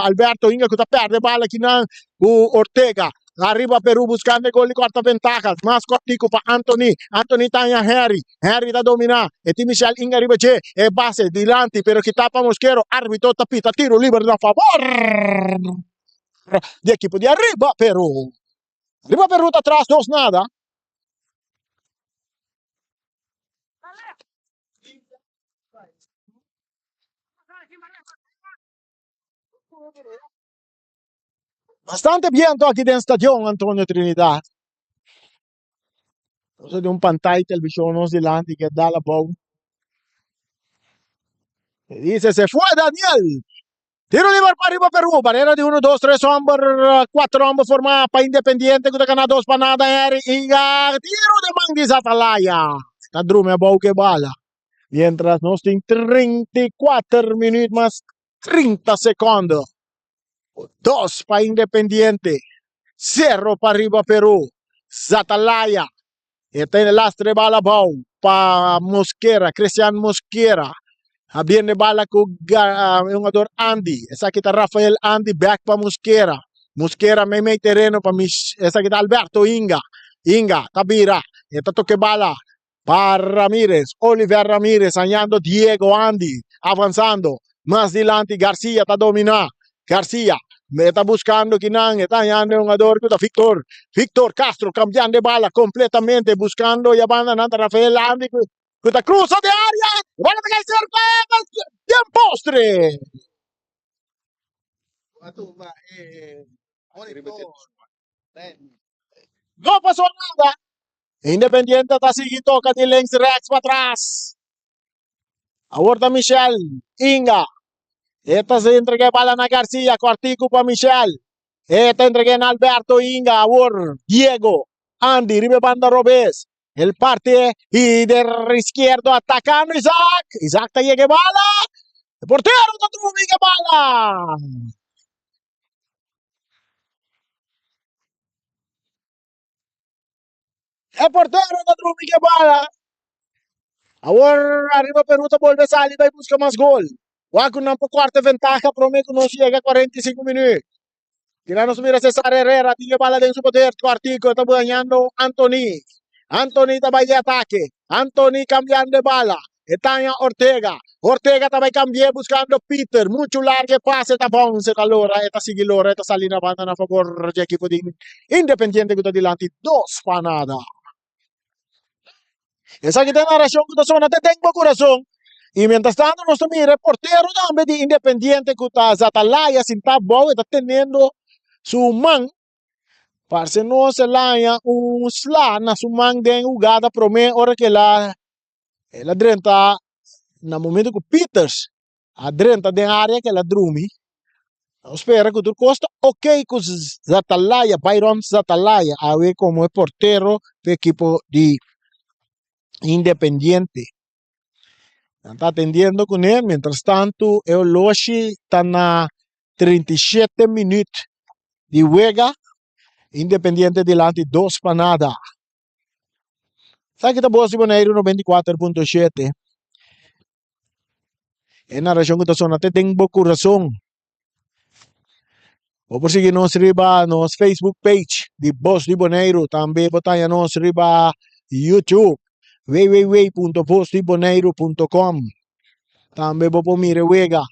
Alberto Inga cu ta perde bala akinan cu Ortega, ariba Peru buscando e gol di corta ventaha, mas cortico pa Anthony, Anthony ta haña Henry, Henry ta domina, e tin Michel Inga riba dje, e base dilanti pero kita pa Mosquero, arbitro ta pita tiro liber na favor di ekipo di ariba Peru. Riba Peru ta tras dos nada. Bastante biento aki den stadion Antonio Trinidad. Nos tin un pantay televishon nos dilanti ke dal abou. E dice se fue Daniel. Tiro liber pa riba Peru. Barrera di 1, 2, 3 homber, 4 homber forma pa Independiente ku ta gana 2 pa nada. Henry Inga. Tiro de man di Zatalaya. Ta drumi abou ke bala. Mientras nos tin 34 minuut mas 30 secondo. 2 pa Independiente. 0 pa riba Peru. Zatalaya. E ta lastra e bala abou pa Mosquera, Cristian Mosquera. Abriendo e bala ku e hungador Andy. Esaki ta Rafael Andy back pa Mosquera. Mosquera meimei tereno pa esaki ta Alberto Inga. Inga ta bira. E ta toka e bala pa Ramirez. Oliver Ramirez hañando Diego Andy avanzando. Mas dilanti Garcia ta domina. Garcia e ta buscando kinan, e ta hañando e hungador cu ta Victor. Victor Castro cambiando e bala completamente, buscando y a banda nan ta Rafael Andy cu ta cruza de area. E bala ta cay cerca den postre. No pasó nada. Independiente ta sigui toca di links rechts patras. Awor ta Michel Inga. E ta entrega e bala na Garcia. Cortico pa Michel. E ta entrega na Alberto Inga. Awor Diego. Andy riba e banda robes. El parte y de izquierdo atacando Isaac. Isaac ta yega e bala. E portero ta drumi e bala. E portero ta drumi ke bala. Awor arriba Peru ta bolbe sali bai busca mas gol. Wak ku nan por kuarta ventaha prome ku nos yega 45 minuut. Kila nos mira Cesar Herrera tin e bala den su poder. Kuartico ta bañando Anthony. Anthony ta bai di atake. Anthony cambiando e bala. E taña Ortega. Ortega ta bai cambi'é buscando Peter. Muchu largo e pase ta bounce ta lora e ta sigui lora e ta sali na banda na favor di ekipo di Independiente ku ta dilanti dos pa nada. Esaki ta e narashon ku ta sona te den bo kurason. I mientras tanto nos ta mira e portero tambe di Independiente ku ta Zatalaya sintá abou e ta teniendo su man. Parse nos el haña un sla na su man den hugada promé ora ku el a El a drenta na momento ku Peters a drenta den área ku el a drumi. Nos spera ku tur kos ta ok ku Zatalaya, Byron Zatalaya awe komo e portero pa e ekipo di Independiente. Nan ta atendiendo kuné, mientras tanto e oloshi ta na. 37 minuut di wega. Independiente dilanti 2-0. Esaki ta Bos di Boneiru 94.7. E narashon ku ta sona te den bo kurason. Bo por sigui nos riba nos Facebook page di Bos di Boneiru. Tambe bo ta haña nos riba YouTube www.bosdiboneiru.com. Tambe bo por mira e wega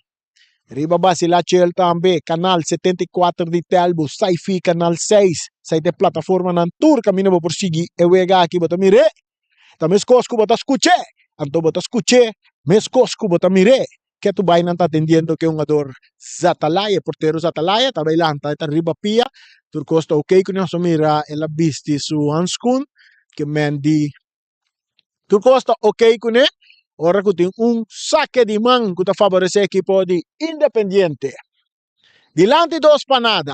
riba Basila Chel tambe, kanal 74 di Telbo, Sci-Fi kanal 6. Esei ta e plataformanan tur kaminda bo por sigui e wega aki. Bo ta mir'é, ta meskos ku bo ta skuch'é, anto bo ta skuch'é meskos ku bo ta mir'é. Ke tu bai nan ta atendiendo ke hungador Zatalaya, e portero Zatalaya ta bai lanta, e ta riba pia, tur kos ta ok ku nos a mira el a bisti su hanskun ke men di tur kos ta ok kuné ora ku tin un sake di man ku ta faboresé ekipo di Independiente. Dilanti 2-0.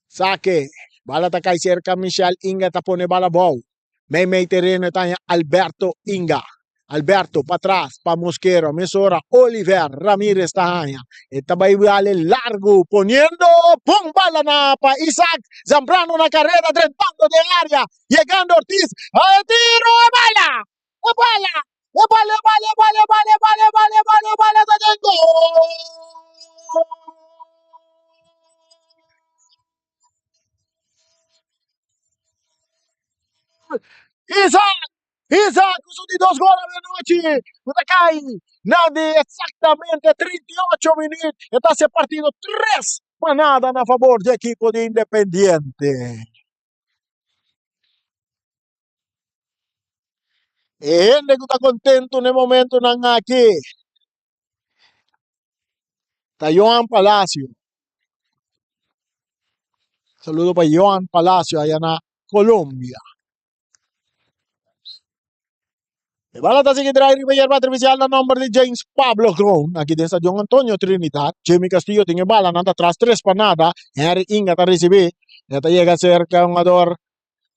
Sake, bala ta kai serka Michel Inga ta pone bala abou. Mei mei tereno e ta haña Alberto Inga. Alberto patras pa Mosquero. Mesora Oliver Ramirez ta haña. E ta bai bale largu poniendo bon bala na pa Isaac Zambrano na kareda drentando den área. Yegando Ortiz. E tiro e bala! E bala! E bala, e bala, e bala, e bala, e bala, e bala, e bala, e bala ta den gol! Isaac! Isaac ku su di dos gol awe anochi ku ta kai na di exactamente 38 minuut e ta hasi e partido 3-0 na fabor di ekipo di Independiente. E hende ku ta kontentu na e momentunan aki ta Johan Palacio. Saludo pa Johan Palacio aya na Colombia. E bala ta sigui drai riba yerba artificial na nomber di James Pablo Kroon. Aki den Stadion Antonio Trinidad. Jimmy Castillo tin e bala, nan ta tras 3-0. Henry Inga ta ricibi. E ta yega cerca hungador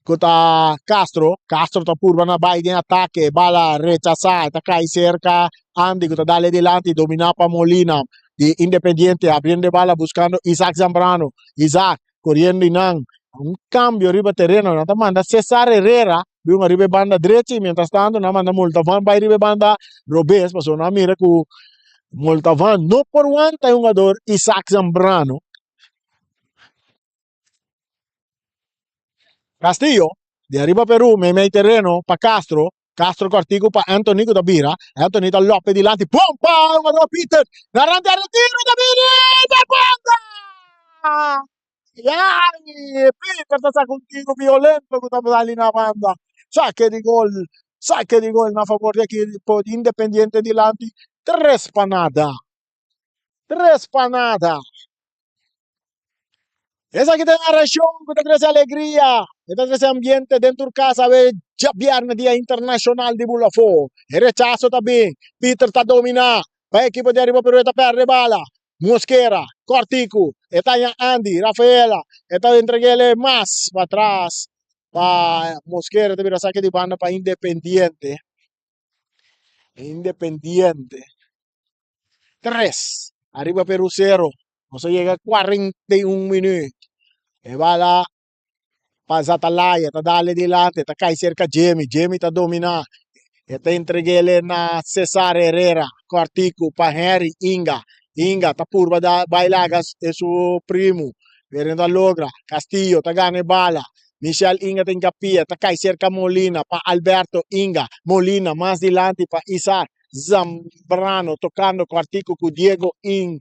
ku ta Castro. Castro ta purba na bai den atake. Bala rechasá. E ta kai serka Andy ku ta dale dilanti. Dominá pa Molina di Independiente. Abriendo e bala buskando Isaac Zambrano. Isaac koriendo i nan un kambio riba tereno. Nan ta manda Cesar Herrera bin riba e banda drechi. Mientras tanto nan manda Moltavan bai riba e banda robes. Pasobra nan a mira ku Moltavan no por wanta e hungador Isaac Zambrano. Castillo, di ariba Peru, meimei tereno pa Castro. Castro cortico pa Anthony cu ta bira. Anthony ta lope dilanti. Pompa! Jugador Peter. Na rante a retiro ta bini de banda! Ai! Peter ta saca un tiro violento cu ta sali na banda. Saque di gol. Saque di gol na favor di equipo di Independiente dilanti. 3-0. 3-0. Esaki ta e narashon ku ta trese alegria, e ta trese ambiente den tur kas awe djabièrnè dia internashonal di bula afó. E rechaso ta bin, Peter ta dominá pa e ekipo di ariba pero e ta pèrdè bala. Mosquera, kòrtiku, e ta haña Andy, Rafaela, e ta entreg'el mas patras pa Mosquera ta bira saki di banda pa Independiente. Independiente. 3, ariba Peru 0. Nos a yega 41 minuut. E bala pa Zatalaya, ta dale dilante, ta kai serka Jimmy. Jimmy ta domina. E ta entreg'ele na Cesar Herrera. Kortiku pa Henry Inga. Inga ta purba da bai laga su primu. Pero no ta logra. Castillo ta gana e bala. Michel Inga ta inkapia, ta kai serka Molina pa Alberto Inga. Molina mas dilanti pa Isaac Zambrano tocando cuartico cu Diego In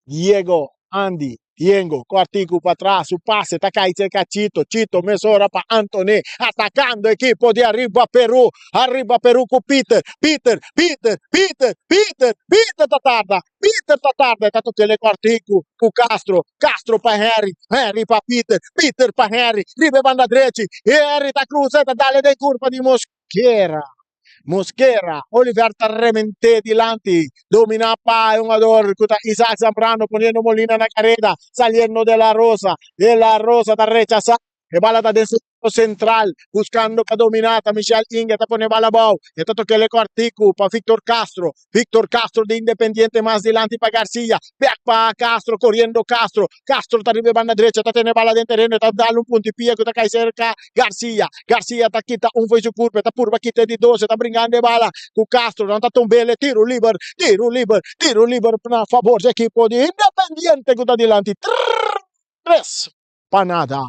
Diego Andy Diego cuartico pa atras su pase ta cay cerca Chito Chito mesora pa Anthony atacando equipo di Arriba Peru Arriba Peru cu Peter Peter Peter Peter Peter Peter ta tarda Peter ta tarda ta toca cuartico cu Castro Castro pa Henry Henry pa Peter Peter pa Henry riba e banda drechi Henry ta cruza ta dale den curva di Mosquera Mosquera, Oliver ta rement'é dilanti, dominá pa e hungador ku ta Isaac Zambrano poniendo Molina na kareda, saliendo De La Rosa, De La Rosa ta rechasá. E bala ta den sirkulo sentral, buskando pa dominá ta Michel Inga ta pone bala abou. E ta tok'é kòrtiku pa Victor Castro. Victor Castro di Independiente mas dilanti pa Garcia. Bèk pa Castro, koriendo Castro. Castro ta riba e banda drecha, ta tene bala den tereno, e ta dal un punti pia ku ta kai serka Garcia. Garcia ta kita un fo'i su kurpa, e ta purba kita e di dos, e ta bringando e bala ku Castro. Nan ta tumb'el e tiru liber, tiru liber, tiru liber na fabor di ekipo di Independiente ku ta dilanti tres pa nada.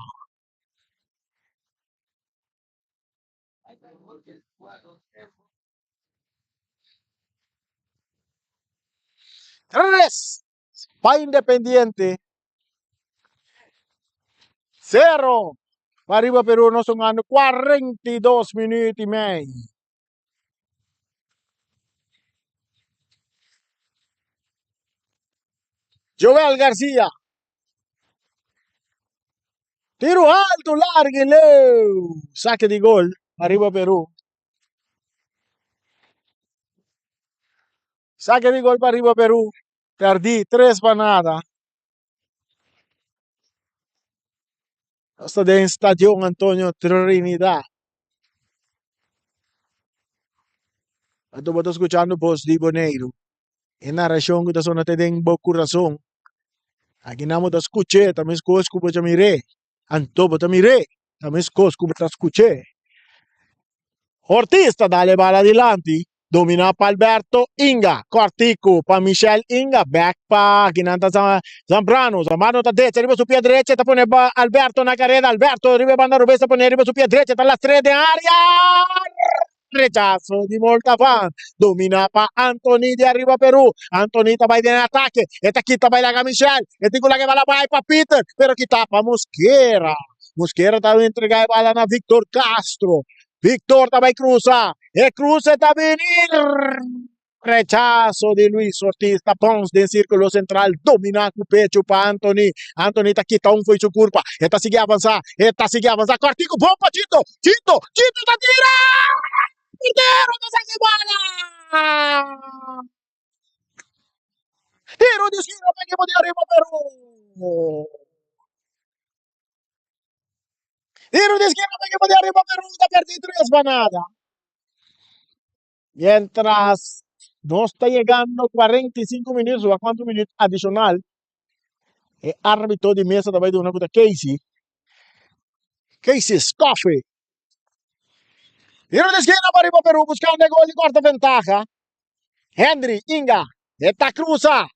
Tres pa Independiente, sero pa Riba Peru. Nos ta hungando 42 minuut y mei. Joel Garcia. Tiro alto, largo y leu. Saque di gol pa Riba Peru. Saque di gol pa Riba Peru. Perdí tres pa nada. Nos ta den Stadion Antonio Trinidad. Anto bo ta skuchando Bos di Boneiru. E narashon ku ta sona te den bo kurason. Aki nan bo ta skuch'é, ta meskos ku bo ta mir'é. Anto bo ta mir'é, ta meskos ku bo ta skuch'é. Ortiz ta dal e bala dilanti, dominá pa Alberto Inga, kòrtiku pa Michel Inga, bèk pa kinan ta Zambrano, Zambrano ta decha riba su pia drecha, ta pone pa Alberto na kareda, Alberto riba e banda robes ta pone riba su pia drecha, ta lastr'é den área, rechaso di Moltafan, dominá pa Antony di Arriba Peru, Antony ta bai den atake, e ta kita bai laga Michel, e tin ku laga e bala bai pa Peter, pero kita pa Mosquera. Mosquera ta entrega e bala na Victor Castro. Victor ta bai cruza. E cruce ta bini. Rechazo di Luis Ortiz ta bounce den círculo central. Domina cu pecho pa Anthony. Anthony ta kita un fo'i su curpa. E ta sigui avanza. E ta sigui avanza. Cortico bon pa Chito. Chito. Chito ta tira. Portero ta saca e bala. Tiro di esquina pa equipo di Arriba Peru. Tiro di esquina pa equipo di Arriba Peru ta perdi tres pa nada. Mientras nos ta llegando 45 minutos o cuanto minuto adicional, e árbitro di mesa ta bai duna ku ta Casey. Casey Scoffey. Tiro di esquina pa Arriba Peru buscando e gol di corta ventaja. Henry Inga e ta cruza.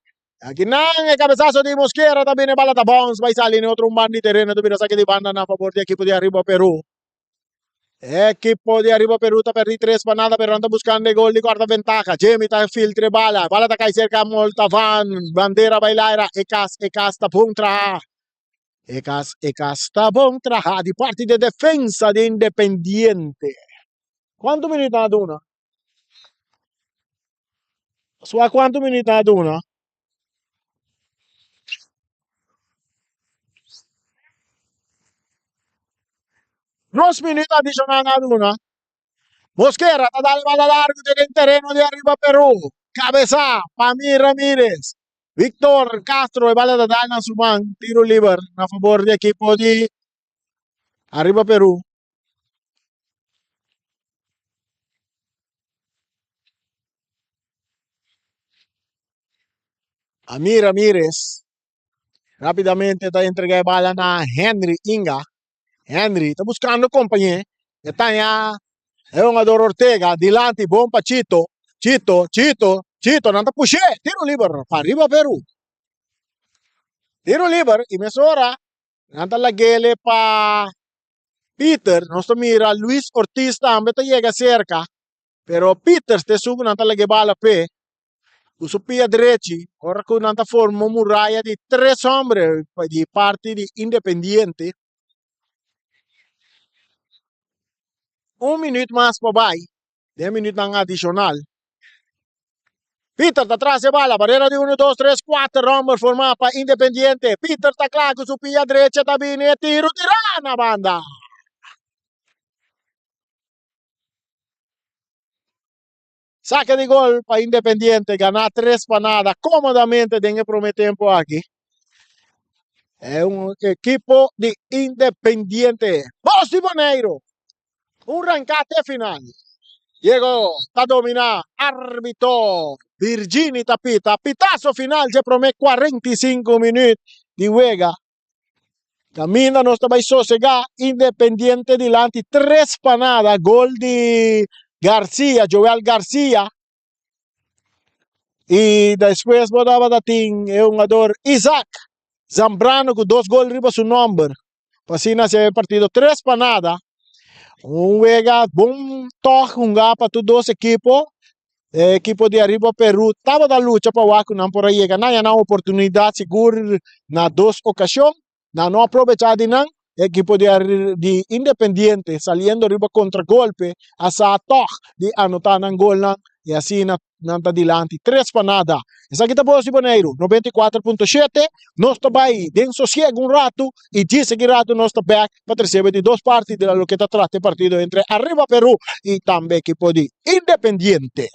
Aki nan e cabezazo di Mosquera ta bini bala ta bounce bai sali ni otro un banda di tereno ta bira saque di banda na favor di equipo di Arriba Peru. Equipo di Arriba Peru ta perdi tres pa nada pero nan ta buscando e gol di corta ventaja. Jimmy ta filtre bala. Bala ta cai cerca Moltavan. Bandera bai laira. E cas e cas ta bon traha. E cas e cas ta bon traha di parti di defensa di Independiente. Cuanto minuut nan a duna? Sua cuanto minuut nan a duna? Dos minuut adicional nan a duna. Mosquera ta dal bala largo den e tereno di Arriba Peru. Cabeza pa Amir Ramirez. Victor Castro e bala ta dal na su man. Tiro liber na favor di equipo di Arriba Peru. Amir Ramirez rapidamente ta entrega e bala na Henry Inga. Henry ta buscando compañe. E ta ya e jugador Ortega dilanti bon pa Chito. Chito, Chito, Chito nan ta push'é. Tiro liber pa riba Peru. Tiro liber y mesora nan ta lag'ele pa Peter. Nos ta mira Luis Ortiz tambe ta yega cerca. Pero Peters ta esun ku nan ta laga e bala p'e ku su pia drechi ora ku nan ta forma un muraya di tres hombre di parti di Independiente. Un minuut mas pa bai den e minuutnan adishonal. Peter ta tras e bala, barera di uno, dos, tres, kuater homber forma pa Independiente. Peter ta kla ku su pia drechi ta bini e tiru tirá na banda. Saque di gol pa Independiente, ganá tres pa nada komodamente den e promé tempu aki. E un ekipo di Independiente. Bos di Boneiru. Un ranká te final. Diego ta dominá. Árbitro Virgini ta pita. Pitazo final dje promé 45 minüt di wega. Kaminda nos ta bai sosegá. Independiente dilanti 3 pa nada. Gol di Garcia, Joel Garcia. I despues bo tabata tin e hungador Isaac Zambrano ku dos gol riba su nòmber. Pa asina hasi e partido tres pa nada. Un wega bon tòg hungá pa tur dos ekipo. E ekipo di Ariba Peru tabata lucha pa wak ku nan por a yega nan ya nan oportunidat sigur na dos okashon. Nan no a probechá di nan. E ekipo di di Independiente saliendo riba kontragolpe a sa tòg di anotá nan golnan i asina nan ta dilanti tres pa nada. Esaki ta Bos di Boneiru 94.7. Nos ta bai den sosiego un ratu i djis aki ratu nos ta bèk pa tresebe di dos parti di loke ta trata e partido entre Arriba Peru i tambe ekipo di Independiente.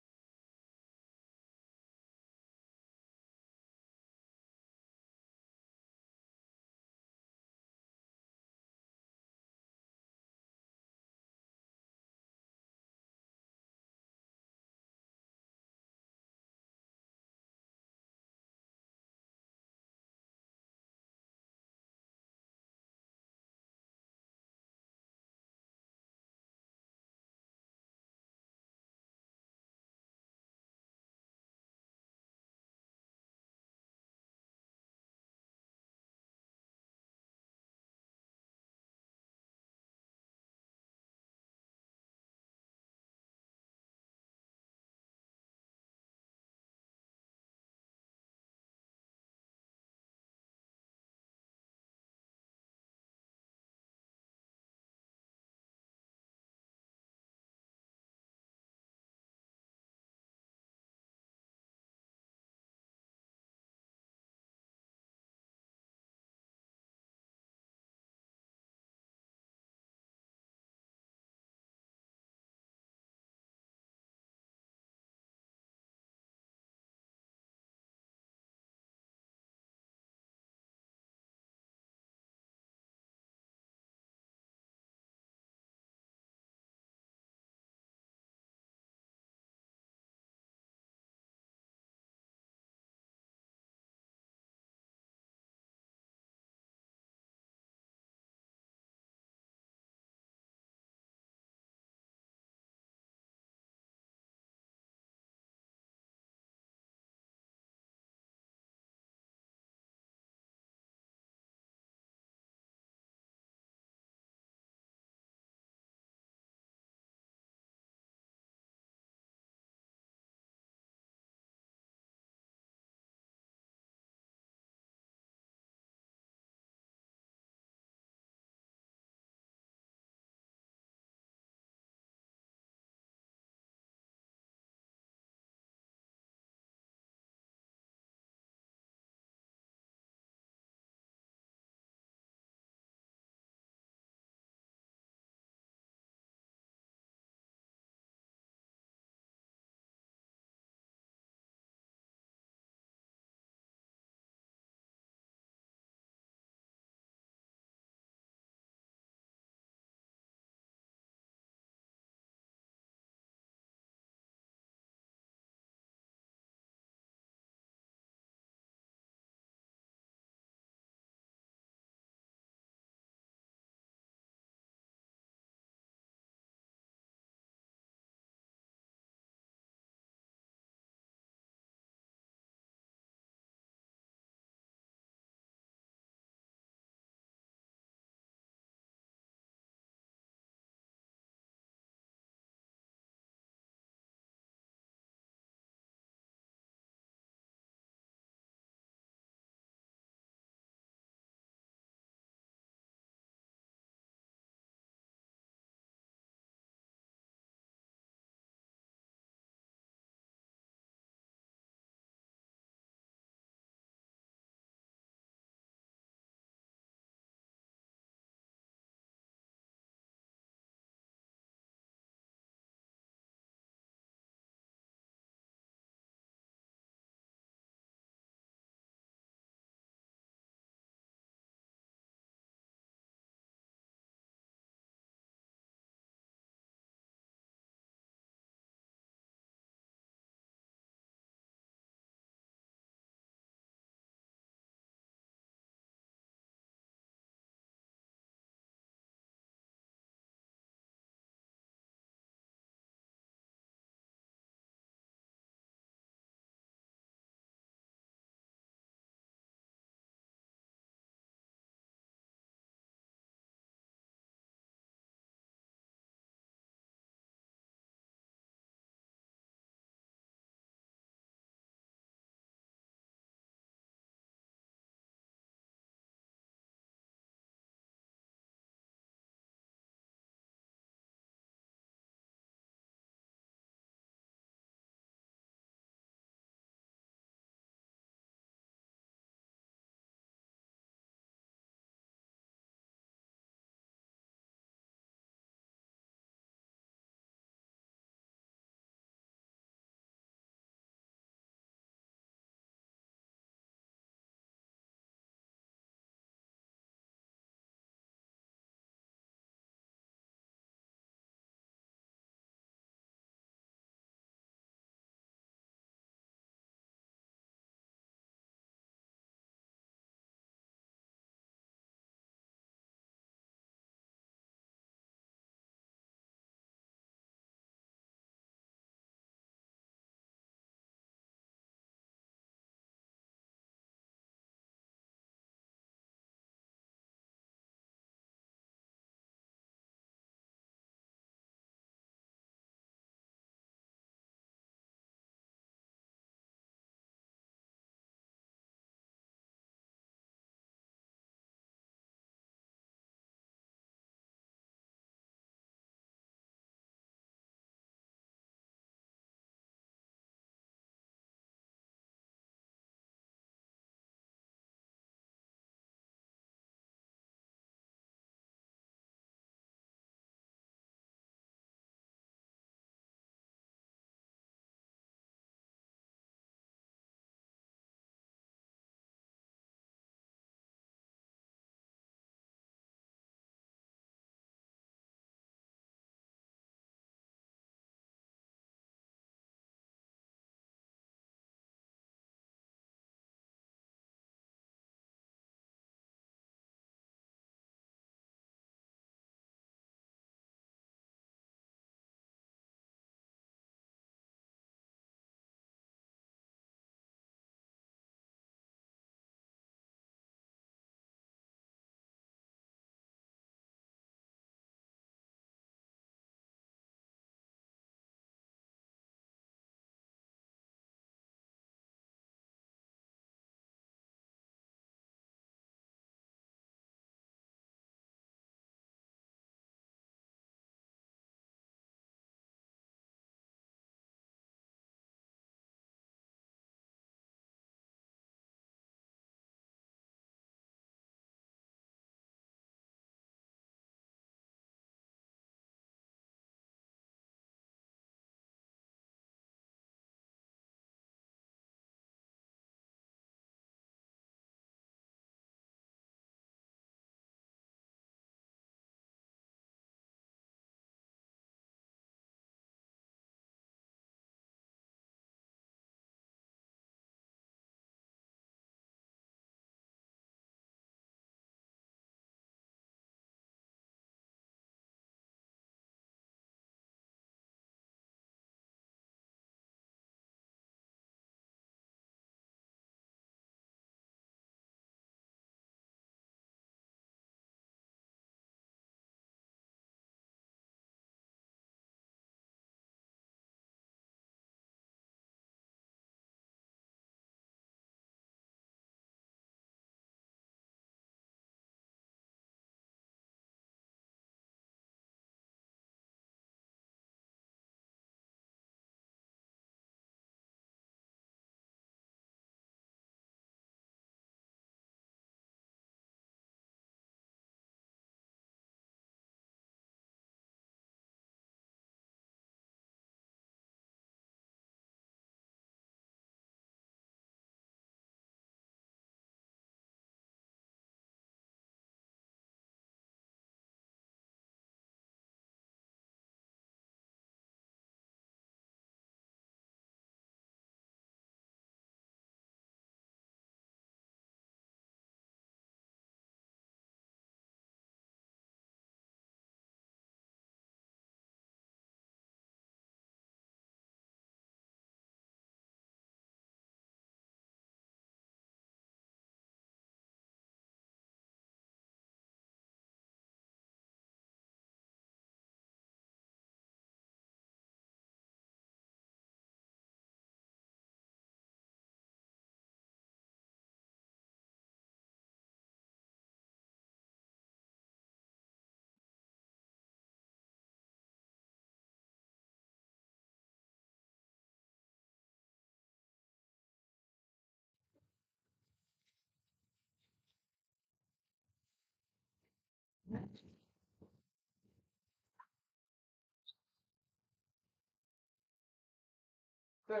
Hey,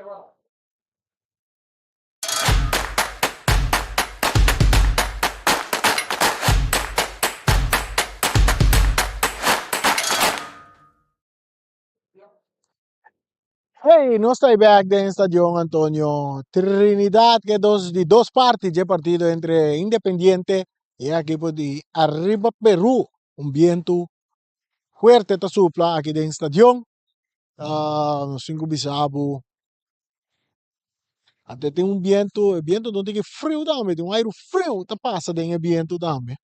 nos ta back den Stadion Antonio Trinidad, ke dos di dos parti dje partido entre Independiente y e ekipo di Arriba Peru. Un bientu fuerte ta supla aki den stadion. Ah, nos tin ku bisa bo ante tin un bientu, e bientu no tin ki friu tambe, tin un airu friu ta pasa den e bientu tambe.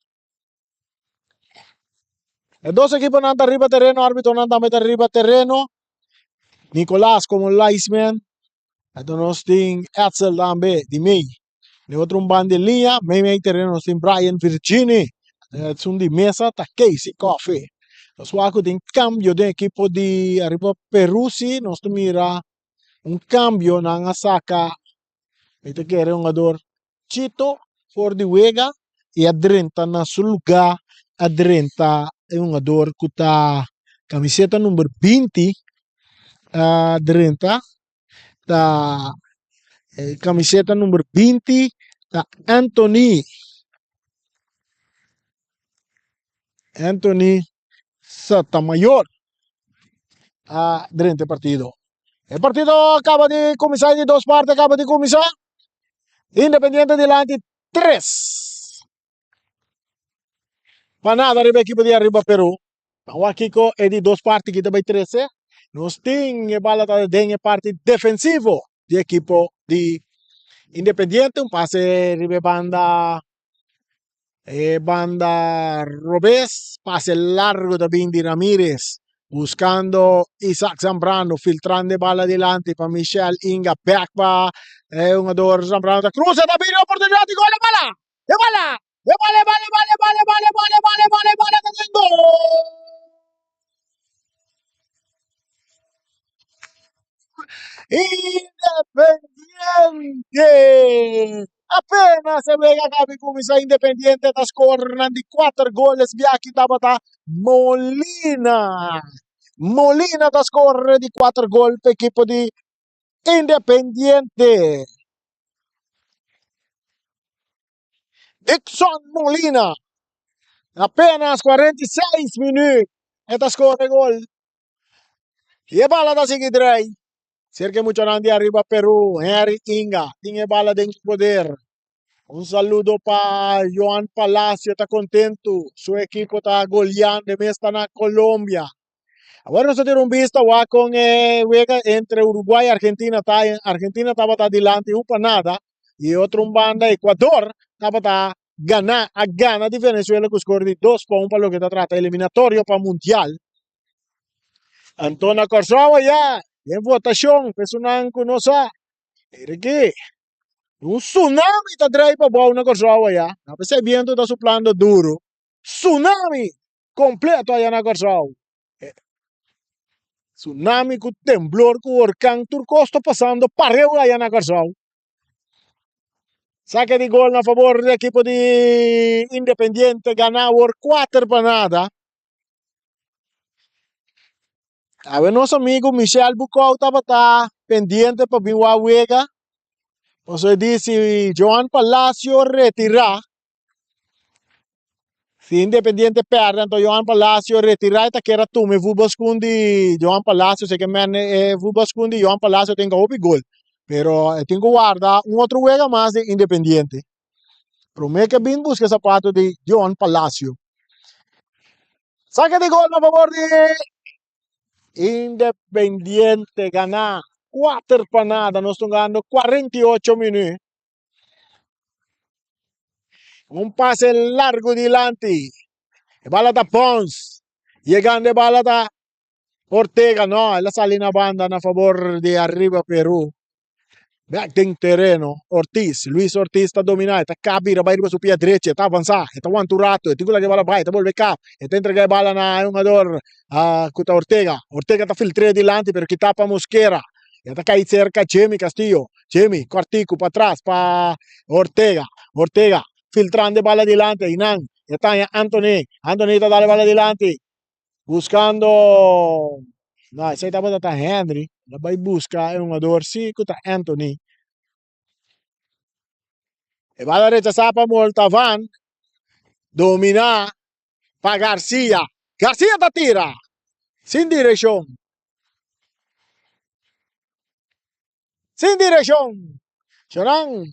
E dos ekiponan ta riba tereno, arbitonan tambe ta riba tereno. Nicolas como linesman. Anto nos tin Edsel tambe di mei. Den otro un banda di liña, mei mei tereno nos tin Brian Virgini. Esun di mesa ta Casey Coffey. Nos wak ku tin kambio den ekipo di ariba Peru si nos ta mira un kambio nan a saka mi ta kere un hungador Chito for di wega y a drenta na su lugar a drenta e hungador cu ta camiseta number 20 a drenta ta e camiseta number 20 ta Anthony Anthony Sotomayor a drenta e partido. E partido acaba di cuminsa di dos parte acaba di cuminsa. Independiente dilanti 3 pa nada riba ekipo di Arriba Peru. Awor kiko e di dos parti ki ta bai trese. Nos tin e bala ta den e parti defensivo di ekipo di Independiente. Un pase riba e banda e banda robes. Pase largo ta bin di Ramirez. Buscando Isaac Zambrano, filtrando e bala dilanti pa Michel Inga. Back pa e hungador Zambrano ta cruza, ta bini oportunidad di gol, e bala! E bala! E bala, e bala, e bala, e bala, e bala, e bala, e bala, e bala, e bala, ta den gol! Independiente! Apenas e wega caba di cuminsa Independiente ta score nan di cuater goles biaki tabata Molina. Molina ta score di cuater gol pa ekipo di Independiente. Dixon Molina apenas 46 minuut e ta score gol. Y e bala ta sigui drei. Cerca e muchanan di Arriba Peru, Henry Inga tin e bala den su poder. Un saludo pa Johan Palacio ta contento. Su equipo ta goleando, e mes ta na Colombia. Awor nos ta tira un bista wak con e wega entre Uruguay y Argentina ta. Argentina tabata dilanti un pa nada y otro un banda Ecuador tabata gana, a gana di Venezuela cu score di 2-1 pa loke ta trata eliminatorio pa Mundial. Anto na Kòrsou ayá den votashon pa esunnan ku no sa, mira aki, un tsunami ta drei pa bou na Kòrsou ayá. Apesar e bientu ta suplando duru, tsunami kompleto ayá na Kòrsou. Tsunami ku temblor ku orkan tur kos ta pasando pareu ayá na Kòrsou. Sake di gol na fabor di ekipo di Independiente gana awor 4-0. Awe nos amigo Michel Bucau tabata pendiente pa bin wak wega. Pasobra e di si Joan Palacio retira, si Independiente perde anto Joan Palacio retira e ta kere a tuma e voetbalschoen di Joan Palacio. Esei ke men e voetbalschoen di Joan Palacio tin hopi gol. Pero e tin ku warda un otro wega mas di Independiente. Prome ke bin buska e sapato di Joan Palacio. Saca di gol na favor di Independiente gana 4-0. Nos ta hungando 48 minuut. Un pase largo dilanti. E bala ta Pons. Yegando e bala ta Ortega. No, el a sali na banda na favor di Arriba Peru. Bek den tereno, Ortiz, Luis Ortiz ta dominá, e ta kap bira bai riba su pia drechi, e ta avansá, e ta wanta un ratu, e tin ku laga e bala bai, e ta bolbe kap, e ta entregá e bala na e hungador ku ta Ortega, Ortega ta filtr'é dilanti pero kitá pa Mosquera, e ta kai serka Jemy Castillo, Jemy kòrtiku patras pa Ortega, Ortega filtrando e bala dilanti, einan e ta haña Anthony, Anthony ta dal e bala dilanti, buskando. No, esei tabata ta Henry. El a bai buska e hungador si ku ta Anthony. E bala rechasá pa Moltavan. Dominá pa Garcia. Garcia ta tira. Sin direkshon. Sin direkshon. Shonan,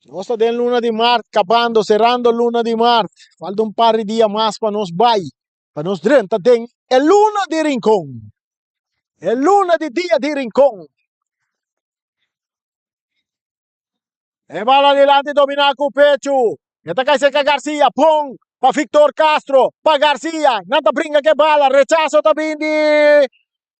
nos ta den luna di mart, kabando, serando luna di mart. Falta un par di dia mas pa nos bai, pa nos drenta den e luna di Rincon. E luna di dia di Rincon. E bala dilanti dominá ku pechu. E ta kai serka Garcia. Pon pa Victor Castro. Pa Garcia. Nan ta bringa ku e bala. Rechaso ta bin di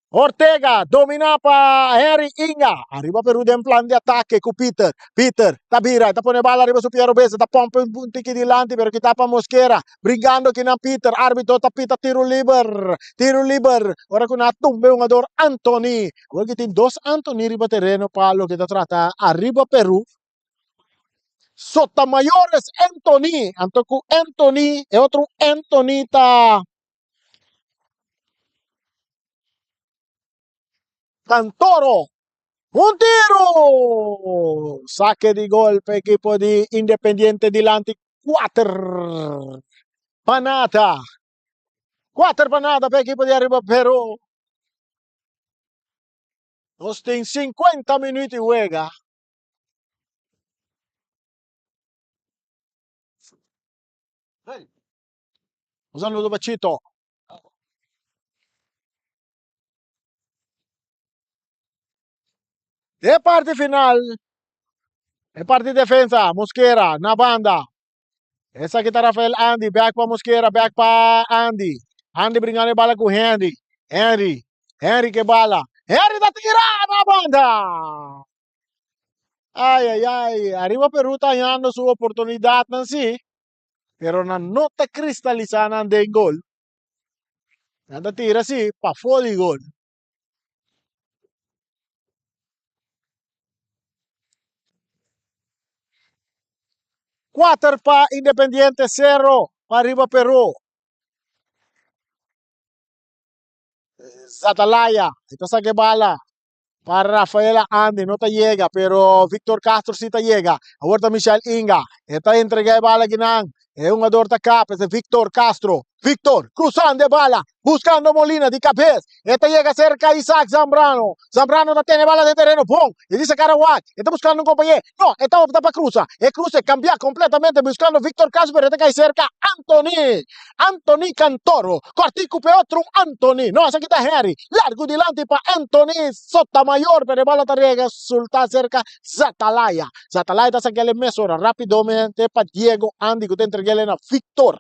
Ortega. Dominá pa Henry Inga. Ariba Peru den plan di atake ku Peter. Peter ta bira. E ta pone e bala riba su pia robes. E ta pompa un tiki dilanti pero kita pa Mosquera. Bringando kinan Peter. Arbitro ta pita tiro liber. Tiro liber. Ora ku nan a tumba e hungador Anthony. Awor ki tin dos Anthony riba tereno pa loke ta trata ariba Peru. Sotamayor es Anthony, anto ku Anthony, e otro Anthony ta Cantoro. Un tiro! Sake di gol pa ekipo di Independiente dilanti 4 pa nada. 4 pa nada pa ekipo di ariba Peru. Nos tin 50 minuut di wega. Un saludo pa Chito. E parti final, e parti defensa, Mosquera na banda. Esaki ta Rafael Andy, back pa Mosquera, back pa Andy. Andy bringando e bala ku Henry. Henry, Henry ke bala. Henry ta tira na banda! Ai, ai, ai. Ariba Peru ta hañando su oportunidatnan sí, pero nan no ta kristalisá nan den gol. Nan ta tira sí pafó di gol. Kuater pa Independiente, sero pa Riba Peru. Zatalaya, e ta saka e bala pa Rafaela Andy, no ta yega, pero Victor Castro si ta yega. Awor ta Michel Inga, e ta entrega e bala kinan. E hungador ta kap, ese Victor Castro. Victor cruzando e bala, buscando Molina di cabez. E ta yega cerca Isaac Zambrano. Zambrano ta tene bala den tereno bon. E di sacar awak. E ta buscando un compañero. No, e ta opta pa cruza. E cruce cambia completamente buscando Victor Castro, pero e ta cay cerca Anthony. Anthony Cantoro. Cortico pe otro Anthony. No, esaki ta Henry. Largo dilanti pa Anthony Sotamayor, pero e bala ta resulta cerca Zatalaya. Zatalaya ta saquele mesora rapidomente pa Diego Andy cu ta entreguele na Victor.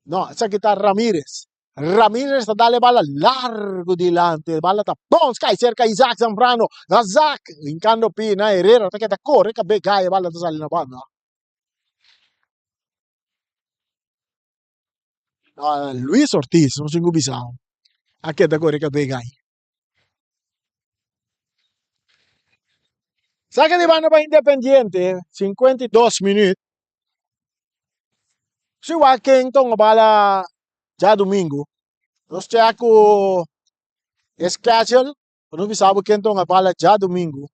No, esaki ta Ramirez. Ramirez ta dale bala largo dilanti. E bala ta bons cai cerca Isaac Zambrano. Isaac hincando pi na Herrera ta keda corre cabe gai e bala ta sali na banda. No, Luis Ortiz, no sin bisa. A keda corre cabe gai. Saque di banda pa Independiente, 52 minuut. Si wak ken tonga bala djadumingu, nos check ku e schedule pa nos bisa bo ken tonga bala djadumingu.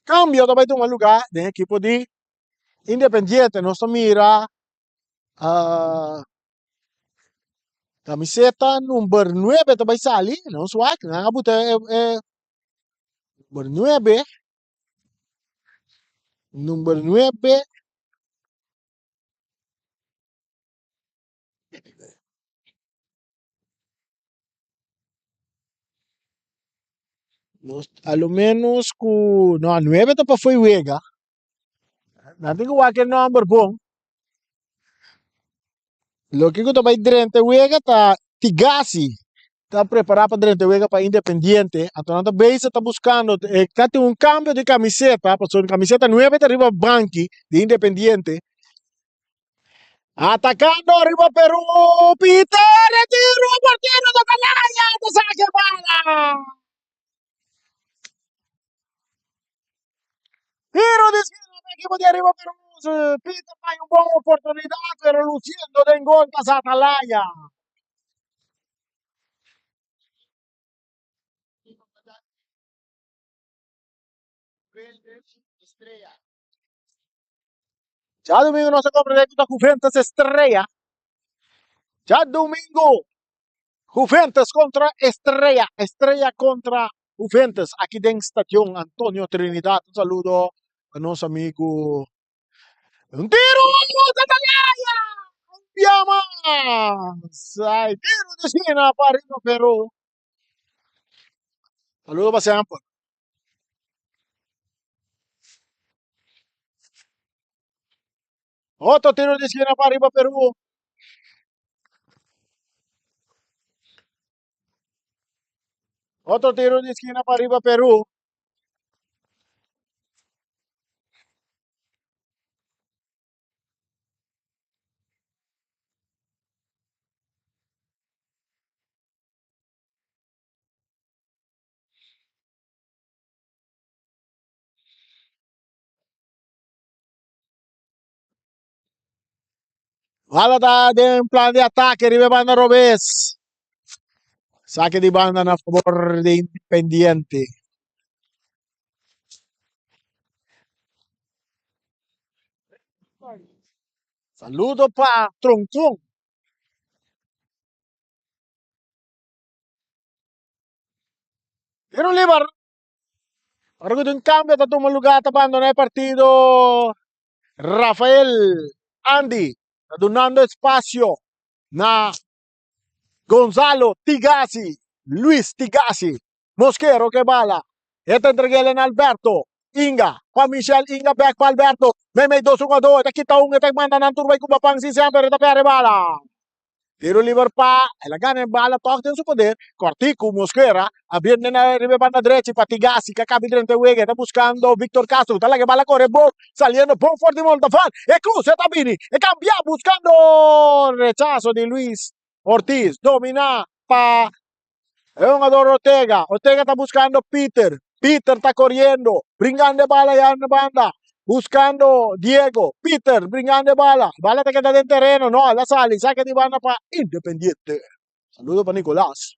Cambio ta bai tuma lugar den ekipo di Independiente. Nos ta mira camiseta number nuebe ta bai sali. Nos wak nan a buta e number nuebe, number nuebe. Nos a lo menos ku no a nuebe ta pa fo'i wega. Nan tin ku wak e nòmber bon. Loke ku ta bai drenta e wega ta Tigasi ta prepará pa drenta e wega pa Independiente. Anto nan ta bezig ta buskando e ta tin un kambio di kamiseta pasobra kamiseta nuebe ta riba banki di Independiente. Atacando riba Peru, Peter, e tiro, portero ta Atalaya, ta saca e bala. Tiro di esquina. ekipo di Ariba Peru. Peter ta un bon oportunidat pero luciendo den gol ta Zatalaya. Djadumingu nos a comprende cu ta Juventus Estrella. Djadumingu Juventus contra Estrella. Estrella contra Juventus aki den Stadion Antonio Trinidad. Un saludo pa nos amigo. Un tiro! Atalaya! Un bia mas! Ay, tiro di esquina pa Rino Peru. Saludo pa semper. Otro tiro di esquina pa Arriba Peru. Otro tiro di esquina pa Arriba Peru. Bala ta den plan di atake riba e banda robes. Sake di banda na favor di Independiente. Saludo pa Troncon. Tiro liber. Ora ku tin kambio ta tuma lugá ta bandoná e partido. Rafael Andy ta dunando espasio na Gonzalo Tigasi, Luis Tigasi. Mosquero ke bala. E ta entreg'el na Alberto. Inga pa Michel, Inga bek pa Alberto. Meimei dos hungadó, e ta kita un, e ta manda nan tur bai ku Bapan sin semper e ta pèrdè bala. Tiro liber pa el a gana e bala tòg den su poder. Kòrtiku Mosquera a bini na riba e banda drechi pa Tigasi ku a kabi drenta e wega. E ta buskando Victor Castro. Ta laga e bala kore bon saliendo bon for di Montafan. E krus e ta bini e kambia buskando rechaso di Luis Ortiz. Dominá pa e hungador Ortega. Ortega ta buskando Peter. Peter ta koriendo bringando e bala ya na banda. Buskando Diego. Peter bringando e bala. Bala ta keda den tereno. No, el a sali. Saka di banda pa Independiente. Saludo pa Nicolas.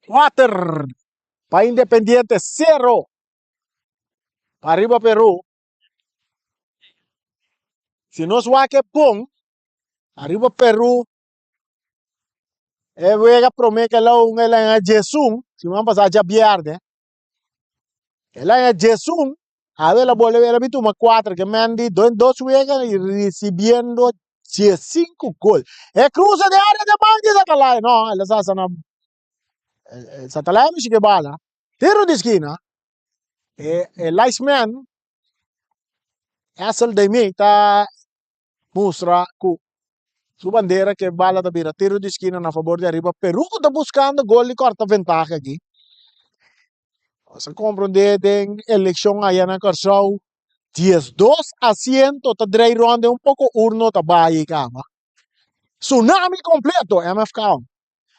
Kuater pa Independiente, sero pa Riba Peru. Si nos wak e bon, Ariba Peru e wega prome ke la un el a djesun, siman pasá djabièrnè, el a djesun, awe el a bolbe el a bin tuma kuater ke men di den dos wega i risibiendo diesinku gol. E krusa den área den man di Satalaya, no, el a sa na Satalaya mishi ke bala, tiro di skina, e e linesman Essel Demi ta mustra ku su bandera ke bala ta bira tiro di skina na fabor di Ariba Peru ku ta buskando gol di kòrta ventaha aki. Nos a komprondé den elekshon aya na Kòrsou 12 asiento ta drei rònt den un poko urno ta bai kaba. Tsunami kompleto MFK.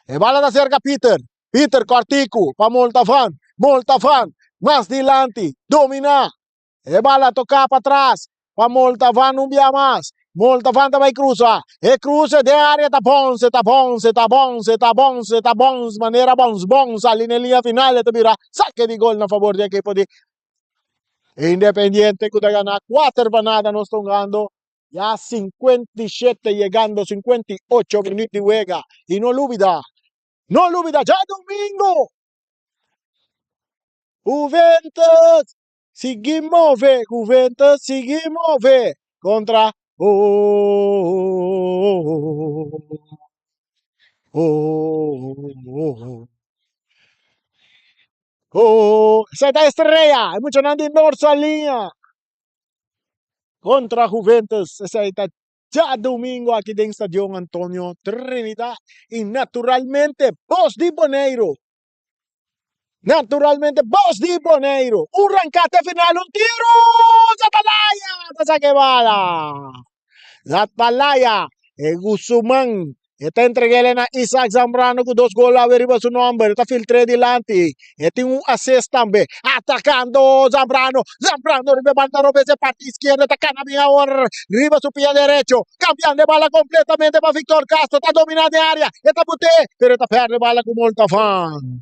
E bala ta serka Peter. Peter kòrtiku pa Moltafan. Moltafan mas dilanti dominá. E bala toká patras pa Moltafan un bia mas. Moltafan ta bai krusa. E kruse den área ta bòns, ta bòns, ta bòns, ta bòns, ta bòns manera bòns bòns sali na e liña final e ta bira sake di gol na fabor di ekipo di Independiente ku ta gana 4-0. Nos ta hungando Ya 57 yegando 58 minuut di wega. Y no lubida, no lubida, djadomingo Juventus sigui move, Juventus sigui move contra oh, oh, oh, oh, Esa ta Estrella, e muchanan di Noord Saliña. Contra Juventus, esei ta djadomingo aki den Stadion Antonio Trinidad y naturalmente Bos di Boneiru. Naturalmente Bos di Boneiru. Un rancate final, un tiro! Zatalaya ta saca e bala. Zatalaya, e Guzman. E ta entreg'é na Isaac Zambrano ku dos gol awe riba su nòmber. E ta filtr'é dilanti. E tin un assist tambe. Atakando Zambrano. Zambrano riba e banda robes e parti iskierdo. E ta kana bin awor riba su pia derecho. Kambiando e bala kompletamente pa Victor Castro. Ta dominá den área. E ta but'é, pero e ta pèrdè bala ku Moltafan.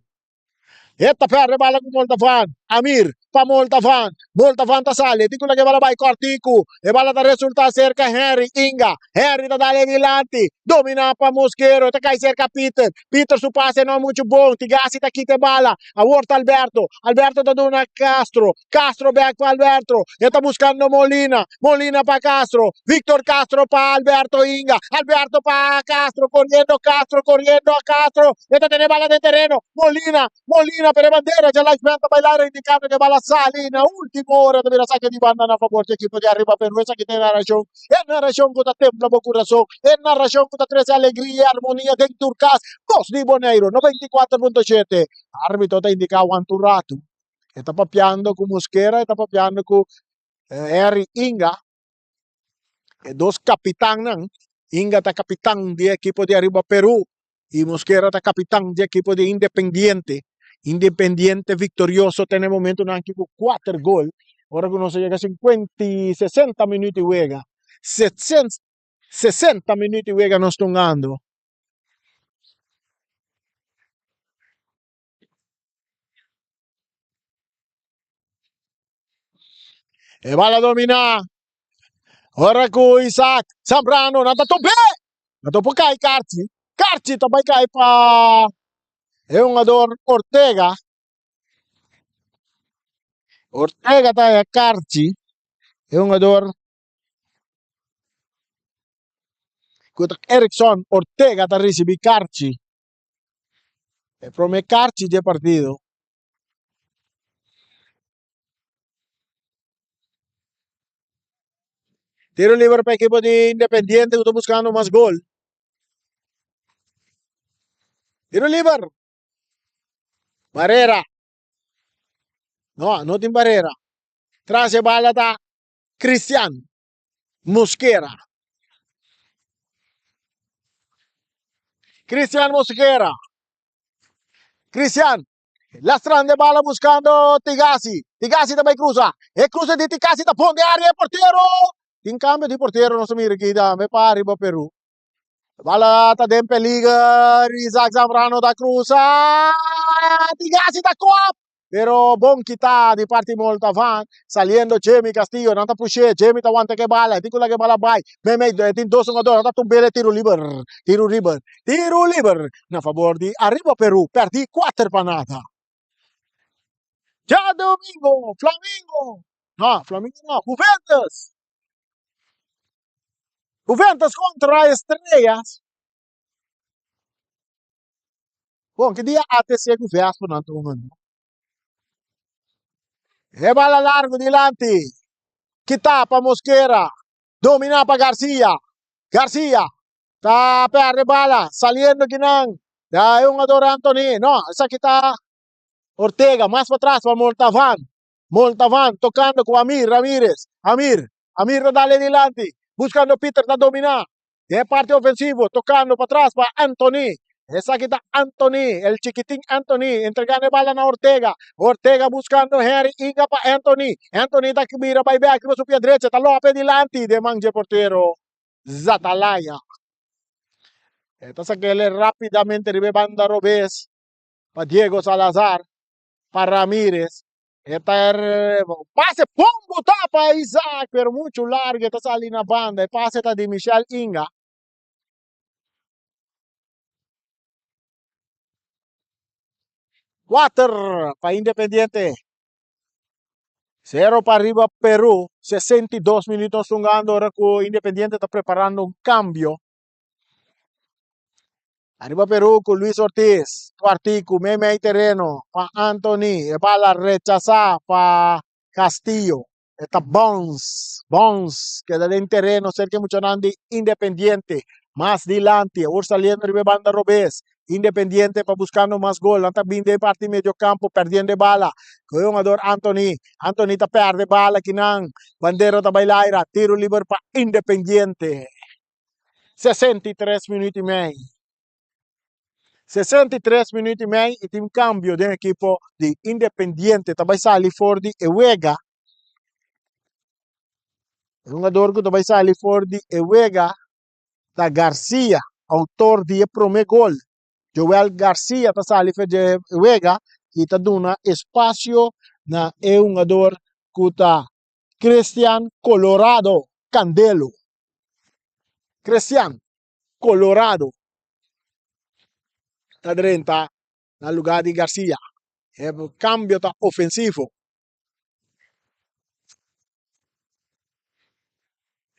E ta pèrdè bala ku Moltafan. Amir pa Moltafan. Moltafan ta sali. E tin ku laga e bala bai kòrtiku. E bala ta resultá serka Henry Inga. Henry ta dal e dilanti. Dominá pa Mosquero. E ta kai serka Peter. Peter su pase no muchu bon. Tigasi ta kita e bala. Awor ta Alberto. Alberto ta duna Castro. Castro bèk pa Alberto. E ta buskando Molina. Molina pa Castro. Victor Castro pa Alberto Inga. Alberto pa Castro. Koriendo Castro, koriendo Castro. E ta tene bala den tereno. Molina, Molina, pero e bandera dja linesman ta bai laira indikando ku e bala sali. Na ultimo ora ta bira sake di banda na fabor di ekipo di Arriba Peru. Esaki ta e narashon. E narashon ku ta templa bo kurason. E narashon ku ta trese alegria i armonia den tur kas. Bos di Boneiru, 94.7. Arbitro ta indiká wan tur ratu. E ta papiando ku Mosquera, e ta papiando ku Henry Inga, e dos kapitannan. Inga ta kapitan di e ekipo di Ariba Peru i Mosquera ta kapitan di e ekipo di Independiente. Independiente viktorioso te na e momentunan aki ku kuater gol. Ora ku nos a yega sinkuenta i sesenta minüt di wega, sesenta minüt di wega nos ta hungando. E bala domina. Ora ku Isaac Zambrano nan ta tope. Nan topo kai Karchi. Karchi ta bai kai pa e hungador Ortega. Ortega ta e Karchi. E hungador ku ta Erickson Ortega ta risibi Karchi. E prome karchi dje partido. Tiro liber pa ekipo di Independiente ku ta buskando mas gol. Tiro liber. Barrera. No, no tin barrera. Tras e bala ta Cristian Mosquera. Cristian Mosquera. Cristian. Lastrando e bala buscando Tigasi. Tigasi ta bai cruza. E cruza di Tigasi ta pon de área e portero. Tin cambio di portero nos mira aquí tambe pa arriba Peru. Bala ta den peliger. Isaac Zambrano ta cruza. Tigasi ta kop. Pero bon kita di parti Moltavan. Saliendo Jimmy Castillo. Nan ta push'é. Jimmy ta wanta ke bala. E tin ku laga e bala bai. Meimei e tin dos hungador. Nan ta tumb'el e tiro liber. Tiro liber. Tiro liber na fabor di Arriba Peru. Pèrdí kuater pa nada. Djadomingo Flamingo. No, Flamingo no. Juventus. Juventus kontra Estrellas. Bon, ki dia ATC ku Vespa nan ta hunga? E bala largo dilanti. Kita pa Mosquera. Domina pa Garcia. Garcia ta perde bala. Saliendo kinan. Da e hungador Anthony. No, esaki ta Ortega. Mas pa tras pa Moltavan. Moltavan tocando ku Amir Ramirez. Amir. Amir ta dale dilanti. Buscando Peter ta domina. Den e parti ofensivo, tocando patras pa Anthony. Esaki ta Anthony, el chikitin Anthony, entregando e bala na Ortega. Ortega buscando Henry, inga pa Anthony. Anthony ta bira bai bek riba su pia drecha, ta lope dilanti den man dje portero Zatalaya. E ta sakele rapidamente riba e banda robes pa Diego Salazar, pa Ramirez. E ta pase pombo tapa Isaac, pero mucho largo, e ta sali na banda. E pase ta di Michel Inga. Cuater pa Independiente. Cero pa riba Peru. 62 minutos jugando ora cu Independiente ta preparando un cambio. Ariba Peru ku Luis Ortiz. Kuartiku meimei tereno pa Anthony. E bala rechasá pa Castillo. E ta bounce, bounce. Keda den tereno serka e muchanan di Independiente. Mas dilanti, awor saliendo riba e banda robes. Independiente pa buskando mas gol. Nan ta bin den parti medio kampo perdiendo e bala. Ku e hungador Anthony. Anthony ta perde bala kinan. Bandera ta bai laira. Tiro liber pa Independiente. 63 minuut y mei. 63 minuut y mei y tin cambio den ekipo di Independiente. Ta bai sali for di e wega. E hungador ku ta bai sali for di e wega ta Garcia, autor di e prome gol. Joel Garcia ta sali for di e wega y ta duna espacio na e hungador ku ta Cristian Colorado Candelo. Cristian Colorado ta drenta na lugar di Garcia. E cambio ta ofensivo.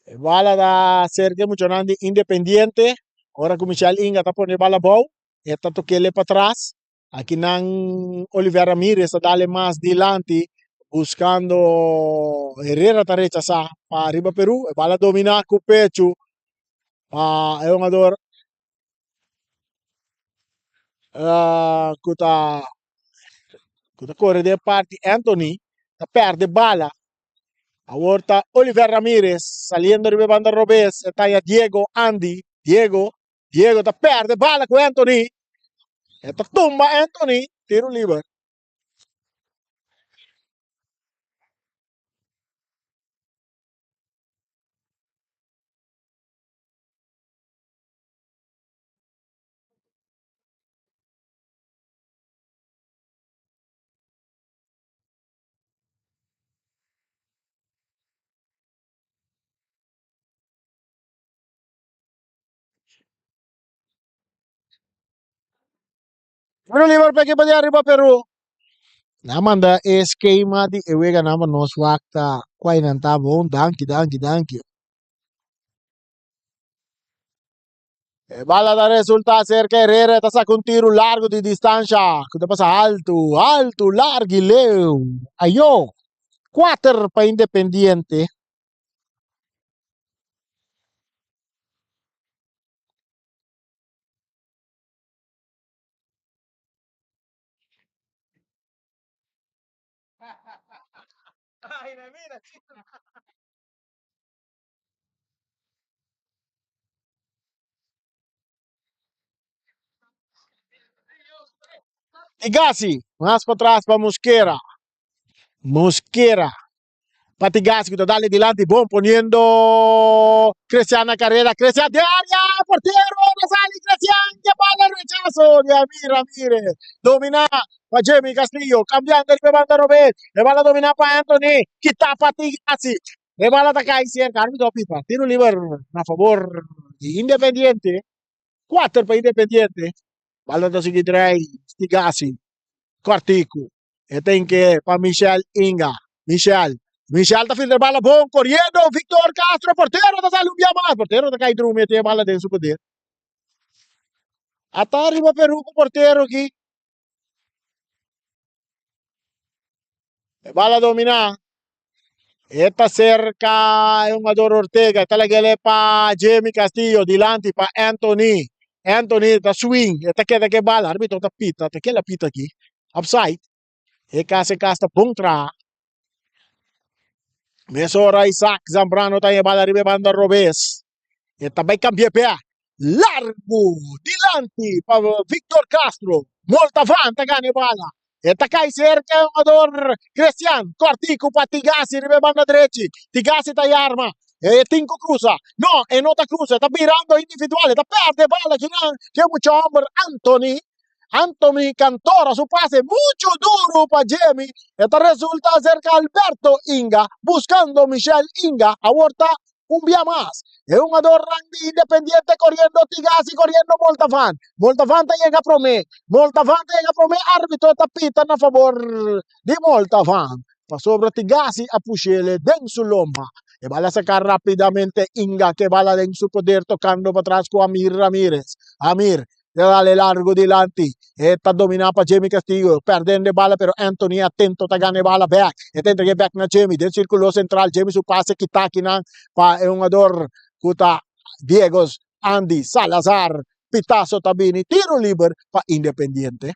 E bala ta cerca e muchanan di Independiente. Ora cu Michel Inga ta pone e bala abou, e ta tokele patras. Akinan Oliver Ramirez ta dale mas dilanti buscando Herrera ta rechasa pa riba Peru. E bala domina cu pecho pa e hungador cu ta cu ta core den parti Anthony ta perde bala. Awor ta Oliver Ramirez saliendo riba e banda robes e ta haya Diego Andy. Diego Diego ta perde bala ku Anthony. E ta tumba Anthony. Tiro liber. Tiro liber pa ekipo di Arriba Peru. Nan manda e skema di e weganan pa nos wak ta kuai nan ta bon. Danki, danki, danki. E bala ta resulta cerca Herrera ta saca un tiro largo di distancia cu ta pasa alto, alto, largo y leu. Ayo, 4 pa Independiente. Tigasi, mas patras pa Mosquera. Mosquera pa Tigasi ku ta dale dilanti bon poniendo Cristian na carrera. Cristian de área, portero ta sali Cristian ke bala rechazo di Amir Ramirez. Domina pa Jimmy Castillo, cambiando riba banda robes. E bala domina pa Anthony, kita pa Tigasi. E bala ta kai cerca, arbitro a pita. Tiro liber na favor di Independiente. 4 pa Independiente. Bala ta sigui draai Tigasi. Cortico. E ten ke pa Michel Inga. Michel. Michel ta filtra bala bon coriendo. Victor Castro, portero ta sali un bia mas. Portero ta kai drumi e tin e bala den su poder. Ata riba Peru ku portero aki. E bala domina. E ta cerca e hungador Ortega. E ta lag'ele pa Jimmy Castillo. Dilanti pa Anthony. Anthony ta swing. E ta keda ke bala. Arbitro ta pita. Ta kela pita aki. Offside. E kas e kas ta bon traha. Mesora Isaac Zambrano ta e bala riba e banda robes. E ta bai cambia pea. Largo dilanti pa Victor Castro. Moltafan ta gana e bala. E ta kai cerca e hungador Cristian. Cortico pa Tigasi riba e banda drechi. Tigasi ta yarma. E tin cu cruza. No, e no ta cruza. E ta birando individual. E ta perde e bala kinan. Ke mucha homber Anthony. Anthony Cantora su pase mucho duro pa Jimmy. E ta resulta cerca Alberto Inga. Buscando Michel Inga. Awor ta un bia mas. E hungador ran di Independiente coriendo Tigasi coriendo Moltafan. Moltafan ta yega prome. Moltafan ta yega prome. Arbitro ta pita na favor di Moltafan. Pasobra Tigasi a pushele den su lomba. E bala saca rapidamente Inga ke bala den su poder tocando patras cu Amir Ramirez. Amir ta dale largo dilanti. E ta domina pa Jimmy Castillo. Perdendo e bala pero Anthony atento ta gana e bala back. E ta entrega e back na Jimmy den circulo central. Jimmy su pase kita akinan pa e hungador cu ta Diego Andy Salazar. Pitazo ta bini tiro liber pa Independiente.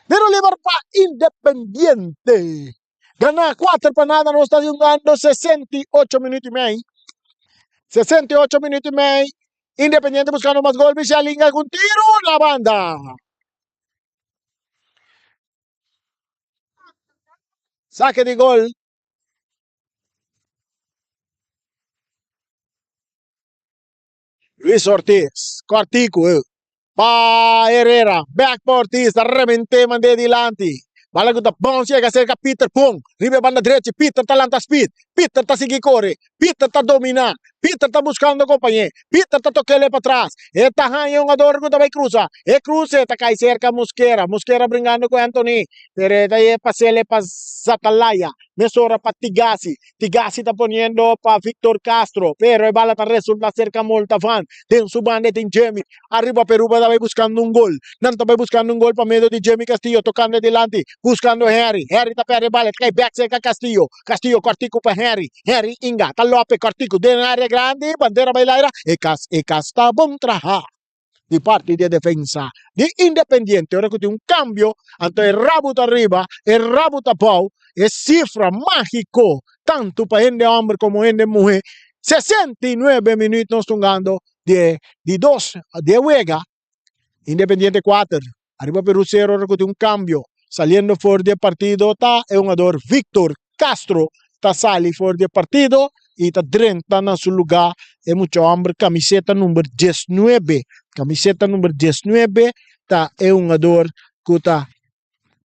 Tiro liber pa Independiente. Gana 4 pa nada nos ta jugando 68 minuut y mei. 68 minuut y mei. Independiente buscando mas gol. Michel Inga con tiro na banda. Saque di gol. Luis Ortiz, cortico eh. Pa Herrera, back pa Ortiz, ta remente mande dilanti. Bala ku ta bounce yega cerca Peter Pong. Riba e banda drechi, Peter ta lanta speed. Peter ta sigui kore. Peter ta domina. Peter ta buscando compañe. Peter ta tokele patras. E ta haña un jugador ku ta bai cruza. E cruce ta kai cerca Mosquera. Mosquera bringando ku Anthony. Pero e ta e pasele pa Zatalaya. Mesora pa Tigasi. Tigasi ta poniendo pa Victor Castro, pero e bala ta resulta cerca Moltafan. Den su banda e tin Jemmy. Ariba Peruba ta bay buscando un gol. Nan ta bay buscando un gol pa medio di Jemmy Castillo tocando e dilanti, buscando Henry. Henry ta perde e bala, e ta cay back cerca Castillo. Castillo cortico pa Henry. Henry inga, ta lope cortico den area grandi, bandera bay laira. E cas, e cas ta bon traha. Di parti di e defensa di Independiente ora ku tin un kambio anto e rabu ta riba e rabu ta abou e sifra magiko tantu pa hende homber komo hende muhe 69 minuut nos tungando di e di dos di e wega Independiente kuater ariba Peru sero ora ku tin un kambio saliendo for di e partido ta e hungador Victor Castro ta sali for di e partido y ta drenta na su lugar e mucha homber camiseta number diesnuebe. Camiseta number diesnuebe ta e hungador cu ta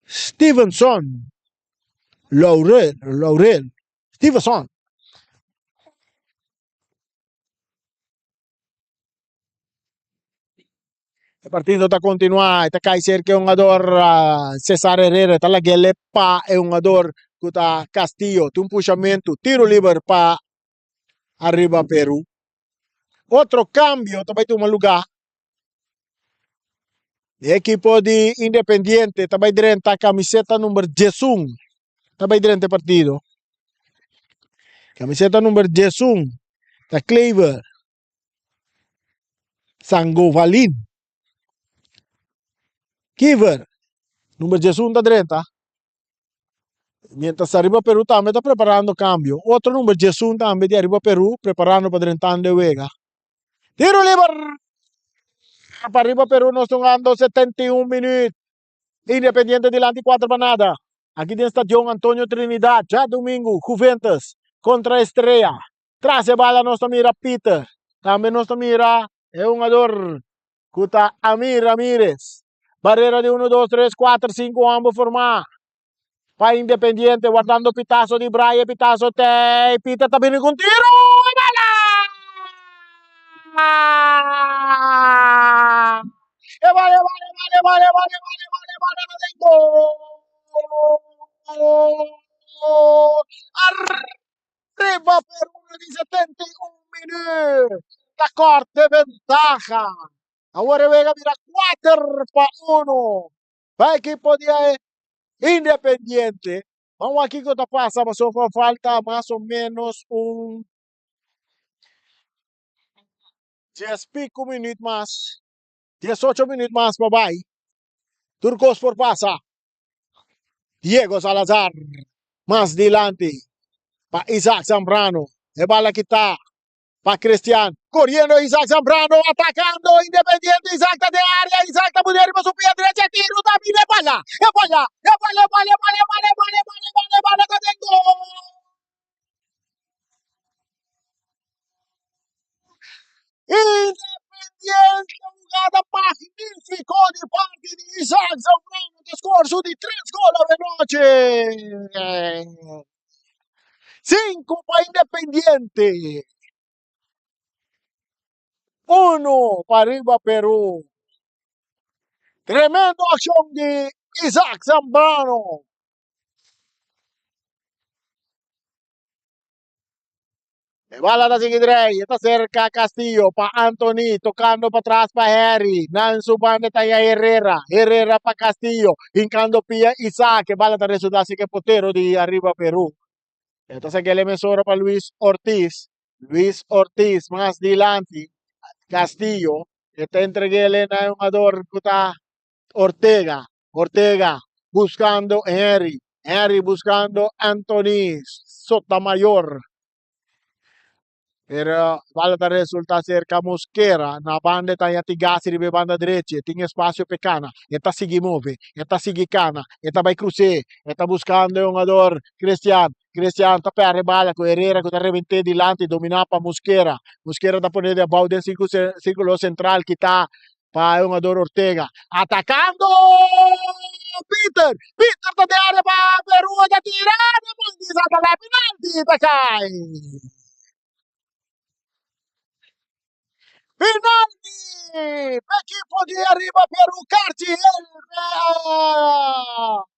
Stevenson Laurel, Laurel, Stevenson. E partido ta continua, e ta cay cerca e hungador Cesar Herrera, ta lag'el pa e hungador cu ta Castillo. Tin un pushamento, tiro liber pa Arriba Peru. Otro cambio ta bay tuma lugar. E ekipo di Independiente ta bay drenta camiseta number 11, ta bay drenta e partido. Camiseta number 11 ta Clever Sangovalin. Kiver, number 11 ta drenta. Mientras Arriba Peru tambe ta preparando cambio. Otro number 11 tambe di Arriba Peru preparando pa drentando e wega. Tiro liber pa Arriba Peru nos tungando 71 minuut. Independiente dilanti 4 pa nada. Aki den Stadion Antonio Trinidad djadumingu Juventus kontra Estrella. Tras e bala nos ta mira Peter. Tambe nos ta mira e hungador ku ta Amir Ramirez. Barrera di 1, 2, 3, 4, 5 homber formá pa Independiente wardando pitazo di Brian. Pitazo tei. Peter ta bini ku un tiro. E bala! E bala, e bala, e bala, e bala, e bala, e bala, e bala, e bala, e bala, gol! Arriba Peru di 71 minuut. Ta korte ventaha. Awor e wega bira 4 pa 1 pa ekipo di Independiente. Vamos wak kiko ta pasa pasobra falta mas o menos un dies pico minuut mas, 18 minuut mas pa bai. Tur kos por pasa. Diego Salazar mas dilanti pa Isaac Zambrano. E bala kita pa Cristian. Corriendo Isaac Zambrano, atacando Independiente. Isaac ta den área. Isaac ta pone riba su pia derecha. Tiro ta bini e bala. E bala, e bala, e bala, e bala, e bala, e bala, e bala, e bala, e bala ta den gol. Independiente jugada magnífico di parti di Isaac Zambrano ta score su di tres gol avenoche. Cinco pa Independiente, uno pa Arriba Peru. Tremendo accion di Isaac Zambrano. E bala ta sigui drei, e ta cerca Castillo pa Anthony, tocando pa tras pa Harry. Nan su banda ta ya Herrera, Herrera pa Castillo, hincando pia Isaac. E bala ta resulta así que portero di Arriba Peru. E ta saca el mesora pa Luis Ortiz. Luis Ortiz mas dilanti, Castillo. E ta entreguele na un jugador cu ta Ortega. Ortega buscando Henry. Henry buscando Anthony Sotamayor. Pero bala ta resulta cerca Mosquera. Na banda ta Yatigasi riba e banda drechi. E tin espacio pe cana. E ta sigui move. E ta sigui cana. E ta bay cruce. E ta buscando e hungador Christian. Christian ta perde bala cu Herrera cu ta rebente dilanti domina pa Mosquera. Mosquera ta pone di abao den circulo central kita pa e hungador Ortega. Atacando Peter. Peter ta den area pa Peru ta tira na man di Zavala penalti ta cay. Penalti pa equipo di Arriba Peru Cartiel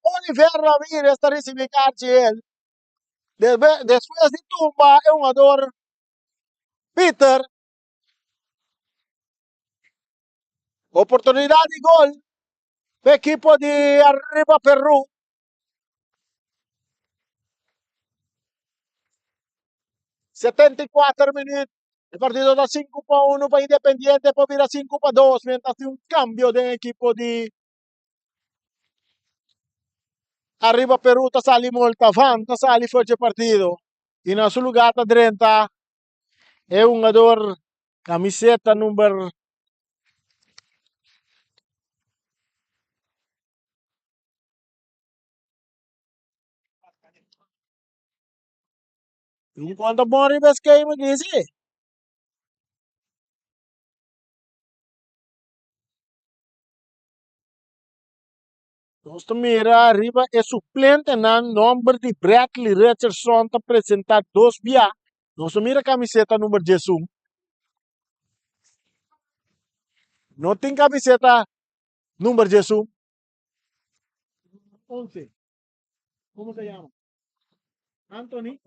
Oliver Ramirez ta ricibi Cartiel. Despues di tumba e hungador Peter. Oportunidad di gol pa equipo di Arriba Peru. 74 minuut. E partido ta 5-1 pa Independiente, por bira 5-2 mientras tin un cambio den equipo di Arriba Peru. Ta sali Moltavan, ta sali for dje partido y na su lugar ta drenta e hungador camiseta number Un cuanto bon riba esquema aquí, sí. Nos ta mira riba e suplentenan nomber di Bradley Richardson ta presenta dos bia. Nos ta mira camiseta number 11. No tin camiseta number 11. 11. Como se llama? Anthony?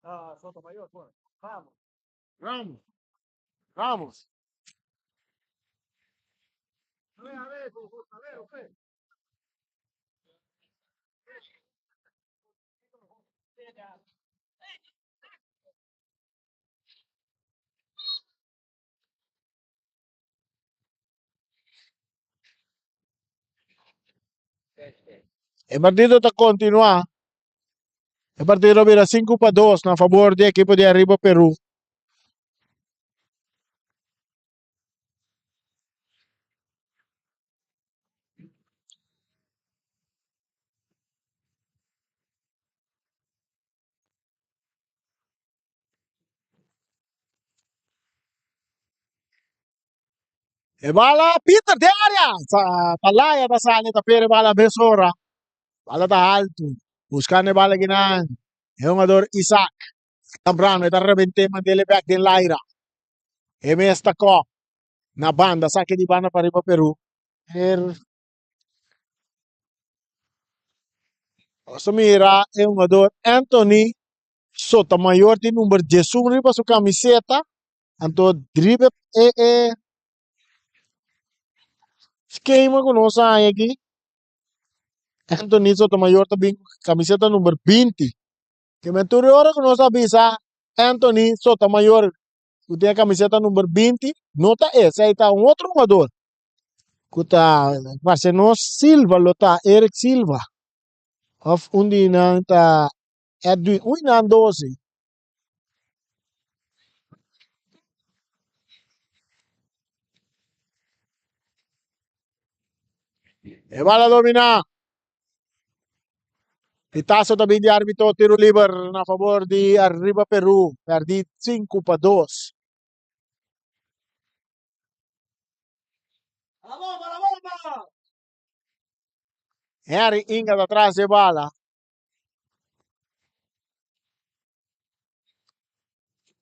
Ah, Sotomayor, bueno. Ramos. Ramos. Ramos. A ver, a ver, a ver, ok. E partido ta continua. E partido a bira 5-2 na favor di ekipo di Arriba Peru. E bala Peter den area. Talaya ta sali ta pere bala mesora. Bala ta alto. Buscando e bala kinan. E hungador Isaac. Zambrano e ta rebente mandele back den laira. E mes ta kop. Na banda, sake di banda pa riba Peru. Er Nos ta mira e hungador Anthony Sotomayor tin number 11 riba su camiseta. Anto dribe e e skema ku nos a haña aki. Anthony Sotomayor ta bin ku camiseta number 20. Ke men tur e ora ku nos a bisa Anthony Sotomayor ku tin e camiseta number 20, no ta esei ta un otro hungador ku ta parse nos Silva lo ta Eric Silva of un di nan ta Edwin, un di nan dos ei. E bala domina. Pitazo ta bin di arbitro tiro liber na favor di Arriba Peru. Perdi 5-2. A la bomba, a la bomba! Henry Inga ta tras e bala.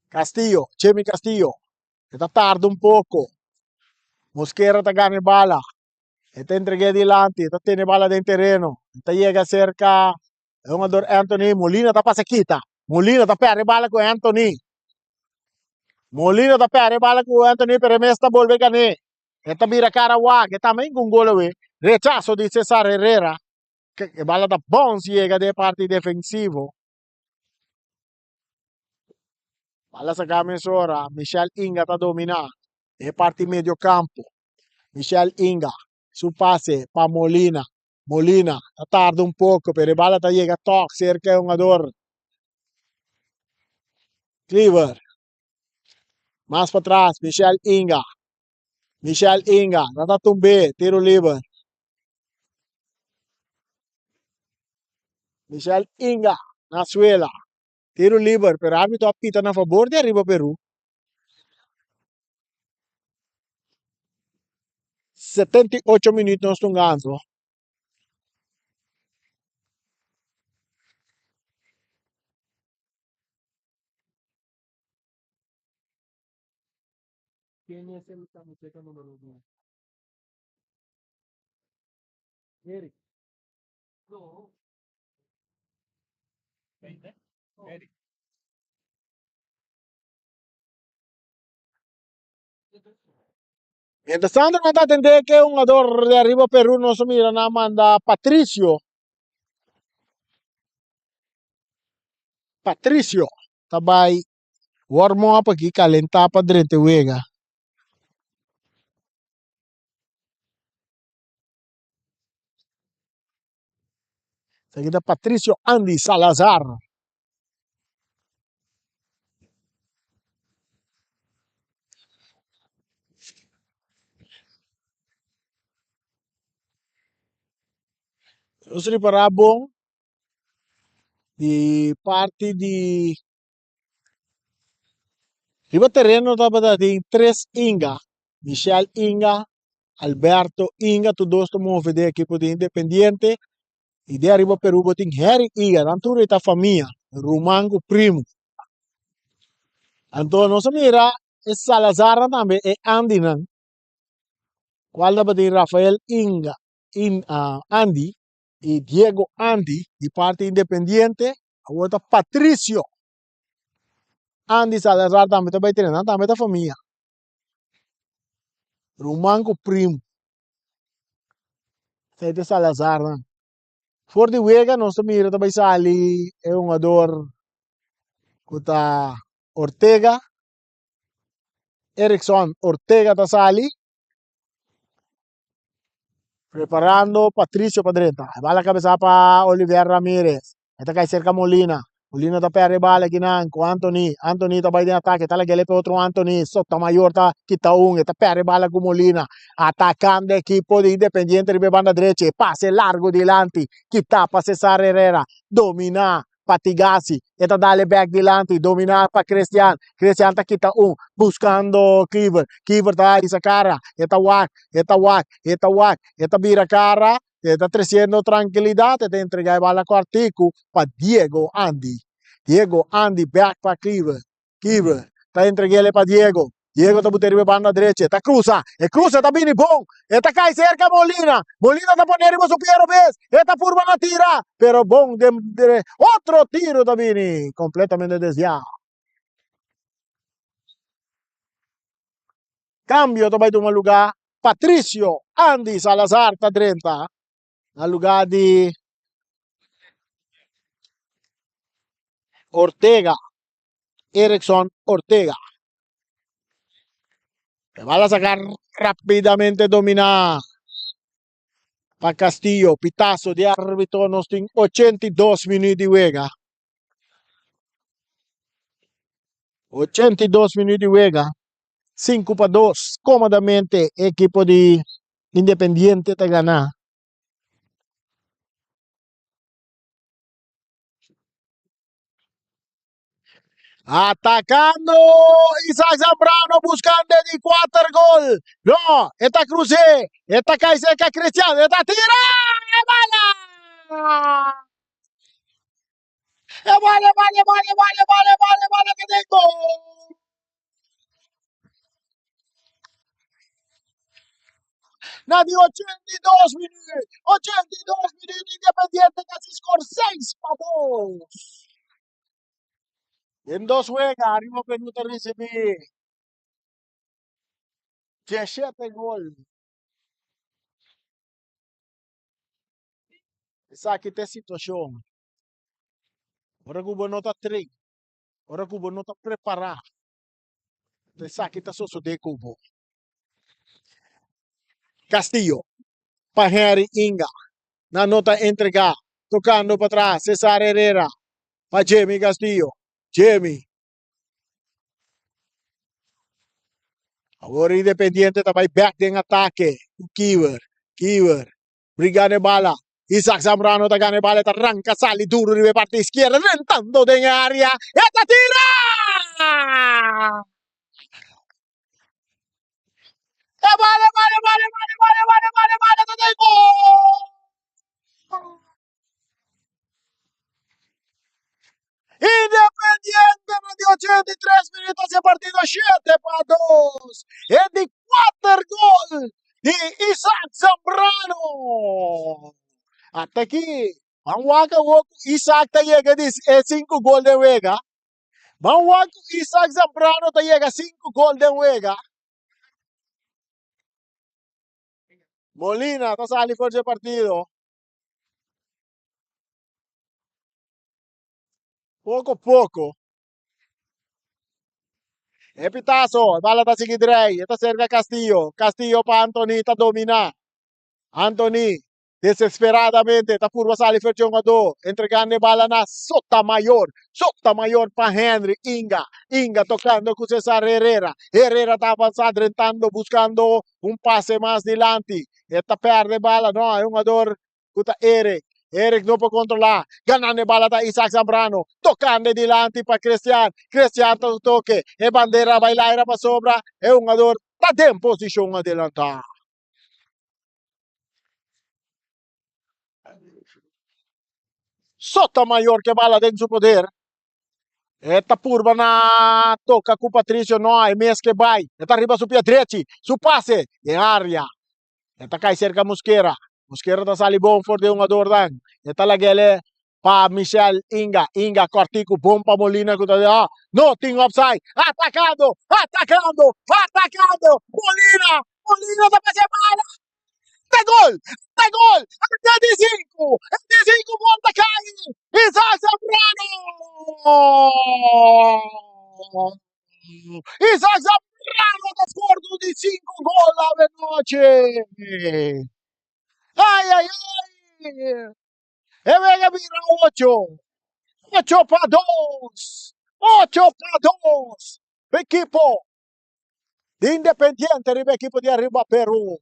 Castillo, Jimmy Castillo. E ta tarda un poco. Mosquera ta gana e bala. E ta entregu'é dilanti, e ta tene bala den tereno. E ta yega cerca e hungador Anthony. Molina ta pasa kita. Molina ta perde bala cu Anthony. Molina ta perde bala cu Anthony, pero e mes ta bolbe gan'é. E ta bira cara wak. E tambe hinca un gol awe. Rechazo di Cesar Herrera. E bala ta bounce yega den e parti defensivo. Bala saca mesora. Michel Inga ta domina e parti medio campo. Michel Inga su pase pa Molina. Molina ta tarda un poco pero e bala ta yega tok cerca e hungador Cleaver. Mas patras Michel Inga. Michel Inga nan ta tumbe tiro liber. Michel Inga na suela. Tiro liber pero arbitro a pita na fabor di Ariba Peru. 78 minuut nos tungando. ¿Quién es el camiseta número 9? Eric. No. 20. Eric. Mientras tanto nan ta atende ke hungador de Arriba Peru nos a mira nan manda Patricio. Patricio ta bai warm up aki kalentá pa drenta e wega. Esaki ta Patricio Andy Salazar. Nos ripará bon di parti di Riba tereno tabata tin tres Inga, Michel Inga, Alberto Inga, tur dos ta move den ekipo di Independiente y den ariba Peru bo tin Harry Inga, nan tur ei ta famia, ruman ku primo. Anto nos a mira e Salazarnan tambe, e Andynan, kual tabatin Rafael Inga, Andy y Diego Andy di parti Independiente, awor ta Patricio Andy Salazar tambe ta bai trena, nan tambe ta famia. Ruman ku primu. Esei ta Salazarnan. For di wega nos ta mira ta bai sali e hungador ku ta Ortega. Erickson Ortega ta sali. Preparando Patricio pa drenta. E bala kabesa pa Oliver Ramirez. E ta kai serka Molina. Molina ta perde e bala kinan ku Anthony. Anthony ta bai den atake. Ta lag'el pa otro Anthony. Sotomayor ta kita un. E ta perde e bala ku Molina. Atakando ekipo di Independiente riba e banda drechi. E pase largu dilanti. Kita pa Cesar Herrera. Domina pa Tigasi. E ta dale bek dilanti. Domina pa Christian. Christian ta kita un. Buscando Kiver. Kiver ta hisa kara. E ta wak. E ta wak. E ta wak. E ta bira kara. E ta treciendo trankilidat. E ta entrega e bala kortiku pa Diego Andy. Diego Andy bek pa Kiver. Kiver ta entreg'el pa Diego. Diego ta bute riba e banda drechi. E ta cruza. E cruza ta bini bon. E ta cai cerca Molina. Molina ta pone riba su pie robes. E ta purba na tira. Pero bon den otro tiro ta bini completamente desviado. Cambio ta bai tuma lugar. Patricio Andy Salazar ta drenta na lugar di Ortega. Erickson Ortega. E bala saca rapidamente domina pa Castillo. Pitazo di arbitro nos tin 82 minuut di wega. 82 minuut di wega. 5 pa 2. Comodamente equipo di Independiente ta gana. Atacando Isaac Zambrano buscando di cuater gol. No, eta cruce, eta cae cerca Cristian, eta tira, e bala! E bala, e bala, e bala, e bala, e bala, e bala, e bala que tem gol! Na di 82 minuut, 82 minuut Independiente casi score 6 pa 2. Den dos wega Arriba Perú ta ricibi 17 gol. Esaki ta e situacion. Ora cu bo no ta train, ora cu bo no ta prepara, esaki ta sosode cu bo. Castillo pa Henry Inga. Nan no ta entrega. Tocando pa tras Cesar Herrera pa Jimmy Castillo. Jimmy. Awor Independiente ta bai bek den atake ku Kiwer. Kiwer brigando e bala. Isaac Zambrano ta gana e bala, e ta ranka sali duru riba e parti iskierda, drentando den e area. E ta tira! E bala, e bala, e bala, e bala, e bala, e bala, e bala, e bala ta den gol! Independiente na di 83 minuut haci e partido 7-2. E di kuater gol di Isaac Zambrano. Hasta aki, ban wak awor ku Isaac ta yega di e sinku gol den wega. Ban wak ku Isaac Zambrano ta yega sinku gol den wega. Molina ta sali for dje partido. Poko poko. E pitazo, e bala ta sigui drei, e ta serka Castillo. Castillo pa Anthony ta domina. Anthony desesperadamente ta purba sali for dje hungadó, entregando e bala na Sotamayor. Sotamayor pa Henry Inga. Inga tokando ku Cesar Herrera. Herrera ta avansa drentando buskando un pase mas dilanti. E ta perde bala, no, e hungador ku ta Eric. Eric no por kontrolá. Ganando e bala ta Isaac Zambrano. Tokando e dilanti pa Cristian. Cristian ta toke. E bandera bai laira pasobra e hungador ta den posishon adelantá. Sotamayor ke bala den su poder. E ta purba na toka ku Patricio no, e mes ke bai. E ta riba su pia drechi. Su pase den area. E ta kai serka Mosquera. Mosquera ta sali bon for di e hungador dan. E ta lag'ele pa Michel Inga. Inga kòrtiku bon pa Molina ku ta di oh, no tin offside. Atakando, atakando, atakando. Molina, Molina ta pasa e bala. Ta gol! Ta gol! E di sinku! E di sinku gol ta kai! Isaac Zambrano! Isaac Zambrano ta scordo di sinku gol avenoche! Ai ai ai! E wega bira ocho! 8-2! 8-2! Ekipo di Independiente riba ekipo di Arriba Peru.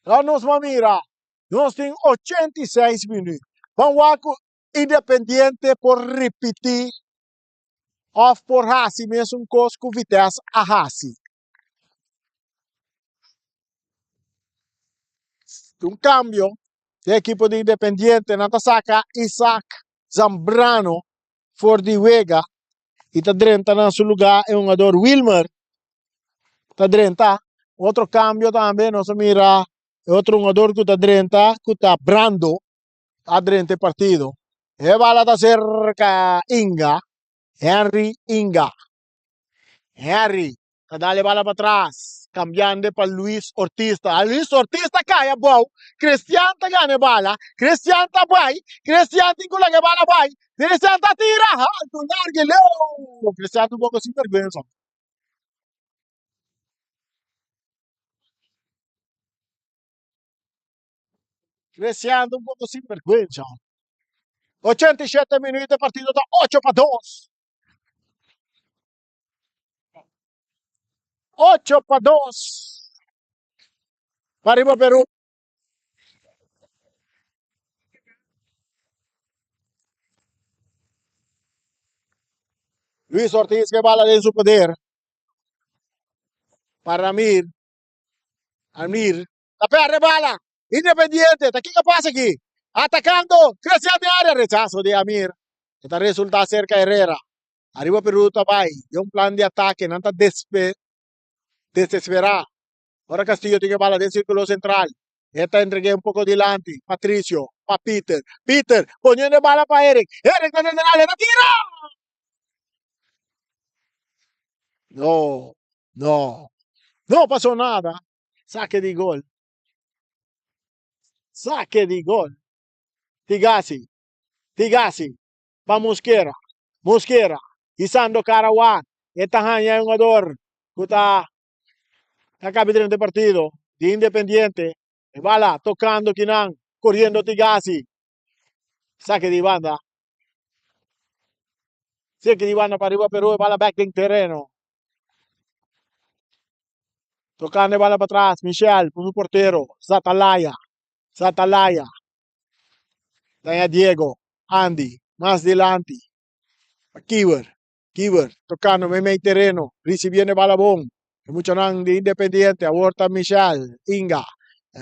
Laat nos maar mira. Nos tin 86 minuut. Ban wak ku Independiente por ripití òf por hasi mesun kos ku Vitesse a hasi. Un kambio di ekipo di Independiente. Nan ta saka Isaac Zambrano for di wega y ta drenta na su lugar e hungador Wilmer ta drenta. Otro cambio tambe nos a mira e otro hungador cu ta drenta cu ta Brando a drenta e partido. E bala ta cerca Inga, Henry Inga. Henry Ta dal e bala patras, cambiando pa Luis Ortiz. Ta Luis Ortiz ta cay abou. Cristian ta gana e bala. Cristian ta bay. Cristian tin cu laga e bala bay. Cristian ta tira alto, largo y leu. Cristian ta un poco sinvergüenza. Cristian ta un poco sinvergüenza. 87 minuut, e partido ta 8-2. 8-2 pa riba Peru. Luis Ortiz ke bala den su poder. Pa Ramir. Amir. Ta perde bala. Independiente. Ta kiko pasa aki? Atacando. Cristian den area. Rechazo di Amir. E ta resulta cerca Herrera. Ariba Peru ta bai den un plan di atake, nan ta desesperá. Ora Castillo tin e bala den sirkulo sentral, e ta entreg'é un poko dilanti, Patricio pa Peter, Peter poniendo e bala pa Eric, Eric ta den área, ta tira! No, no, no pasó nada, sake di gol, sake di gol, Tigasi, Tigasi pa Mosquera. Mosquera hisando cara wak. E ta haña e hungador ku ta ta kabi drenta e partido di Independiente. E bala tokando kinan, koriendo Tigasi. Sake di banda. Sake di banda pa riba Peru, e bala bek den tereno. Tocando e bala patras, Michel ku su portero, Zatalaya, Zatalaya. Daña Diego, Andy, mas dilanti. Pa Kiwer, Kiwer tocando meimei tereno, ricibiendo e bala bon. E muchanan di Independiente, awor ta Michel, Inga,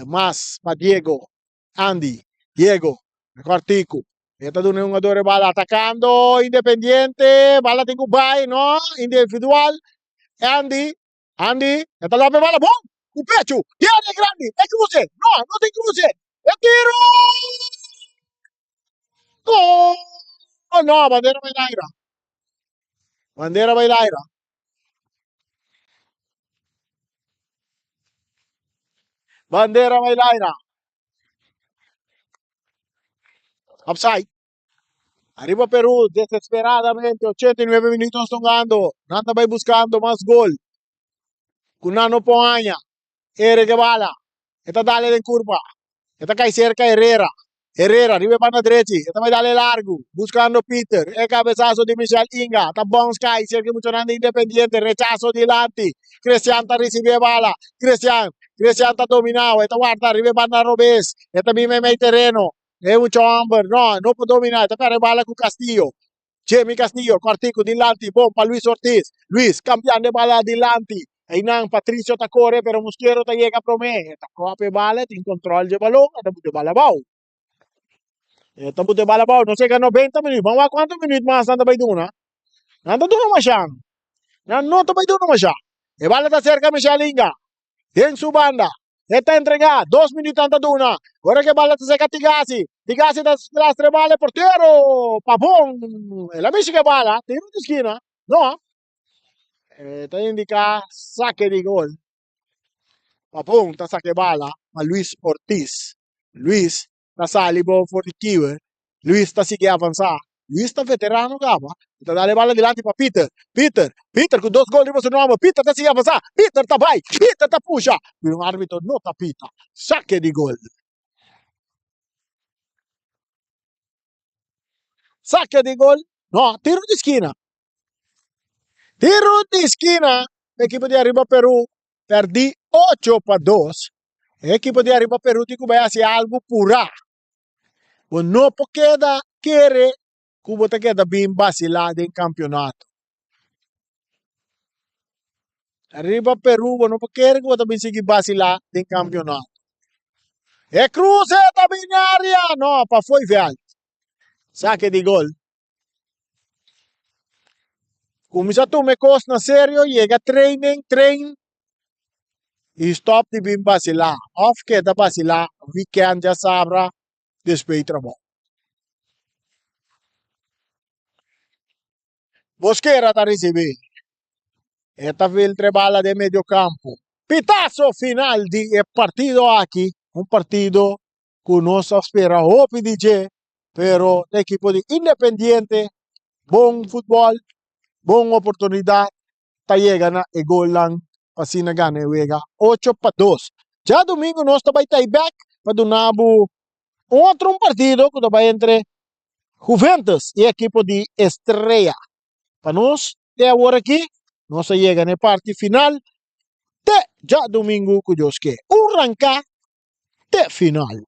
mas pa Diego, Andy, Diego, Cortico. E ta duna e hungador e bala atacando Independiente, bala tin cu bay, no, individual. Andy, Andy, e ta lope bala bon, cu pecho, di área grandi, e cruce, no, no tin cruce, e tiro! Gol! No, bandera bay laira. Bandera bay laira. Bandera bay laira. Offside. Arriba Peru, desesperadamente, 89 minutos tongando. Nan ta bay buscando mas gol. Cu nan no por haña. Ere ke bala. E ta dale den curva. E ta cay cerca Herrera. Herrera riba e banda drechi. E ta bay dale largo. Buscando Peter. E cabezazo di Michel Inga. Ta bounce cay cerca e muchanan di Independiente. Rechazo dilanti. Cristian ta ricibi e bala. Cristian. Cristian ta dominao. E ta warda riba e banda robes. E ta bin meimei tereno. E mucha homber. No, no por domina. E ta perde e bala cu Castillo. Jimmy Castillo, kòrtiku dilanti, bon pa Luis Ortiz. Luis kambiando e bala dilanti. Einan Patricio ta kore pero Mosquero ta yega promé. E ta kòp e bala, e tin kòntròl dje balon, e ta buta e bala abou. E ta buta e bala abou. Nos yega 90 minüt. Ban wak kuantu minüt mas nan ta bai duna. Nan ta duna mashá. Nan no ta bai duna mashá. E bala ta serka Michel Inga. Den su banda. E ta entregá. Dos minuut nan ta duna. Ora ku e bala ta seka Tigasi. Tigasi ta lastra e bala. E portero Pavon. El a mishi ku e bala. Tiro di skina. No. E ta indiká sake di gol. Pavon ta saka e bala pa Luis Ortiz. Luis ta sali bo for di kiwer. Luis ta sigui avansá. Luis ta veterano kaba. E ta dal e bala dilanti pa Peter. Peter, Peter ku dos gol riba su nòmber. Peter ta sigui avansá. Peter ta bai. Peter ta pusha. Pero un árbitro no ta pita. Sake di gol. Sake di gol. No, tiro di skina. Tiro di skina. Ekipo di Ariba Peru pèrdí 8-2. E ekipo di Ariba Peru tin ku bai hasi algu purá. Bo no por keda kere ku bo ta keda bin basilá den kampionato. Ariba Peru bo no por kere ku bo ta bin sigui basilá den kampionato. E kruse ta bin área, no, pafó e vèlt. Sake di gol. Kuminsá tuma e kos na serio, yega training, train i stòp di bin basilá òf keda basilá wikènt djasabra despues di trabou. Mosquera ta risibí. E ta filtra e bala den medio kampo. Pitazo final di e partido aki, un partido ku nos a spera hopi di dje, pero e ekipo di Independiente bon futbòl, bon oportunidat ta yega na e golnan pa asina gana e wega 8-2. Djadumingu nos ta bai ta bek pa duna bo un otro un partido ku ta bai entre Juventus i ekipo di Estrella. Pa nos te awor aki nos a yega na e parti final te djadumingu ku Dios ke. Un ranka te final.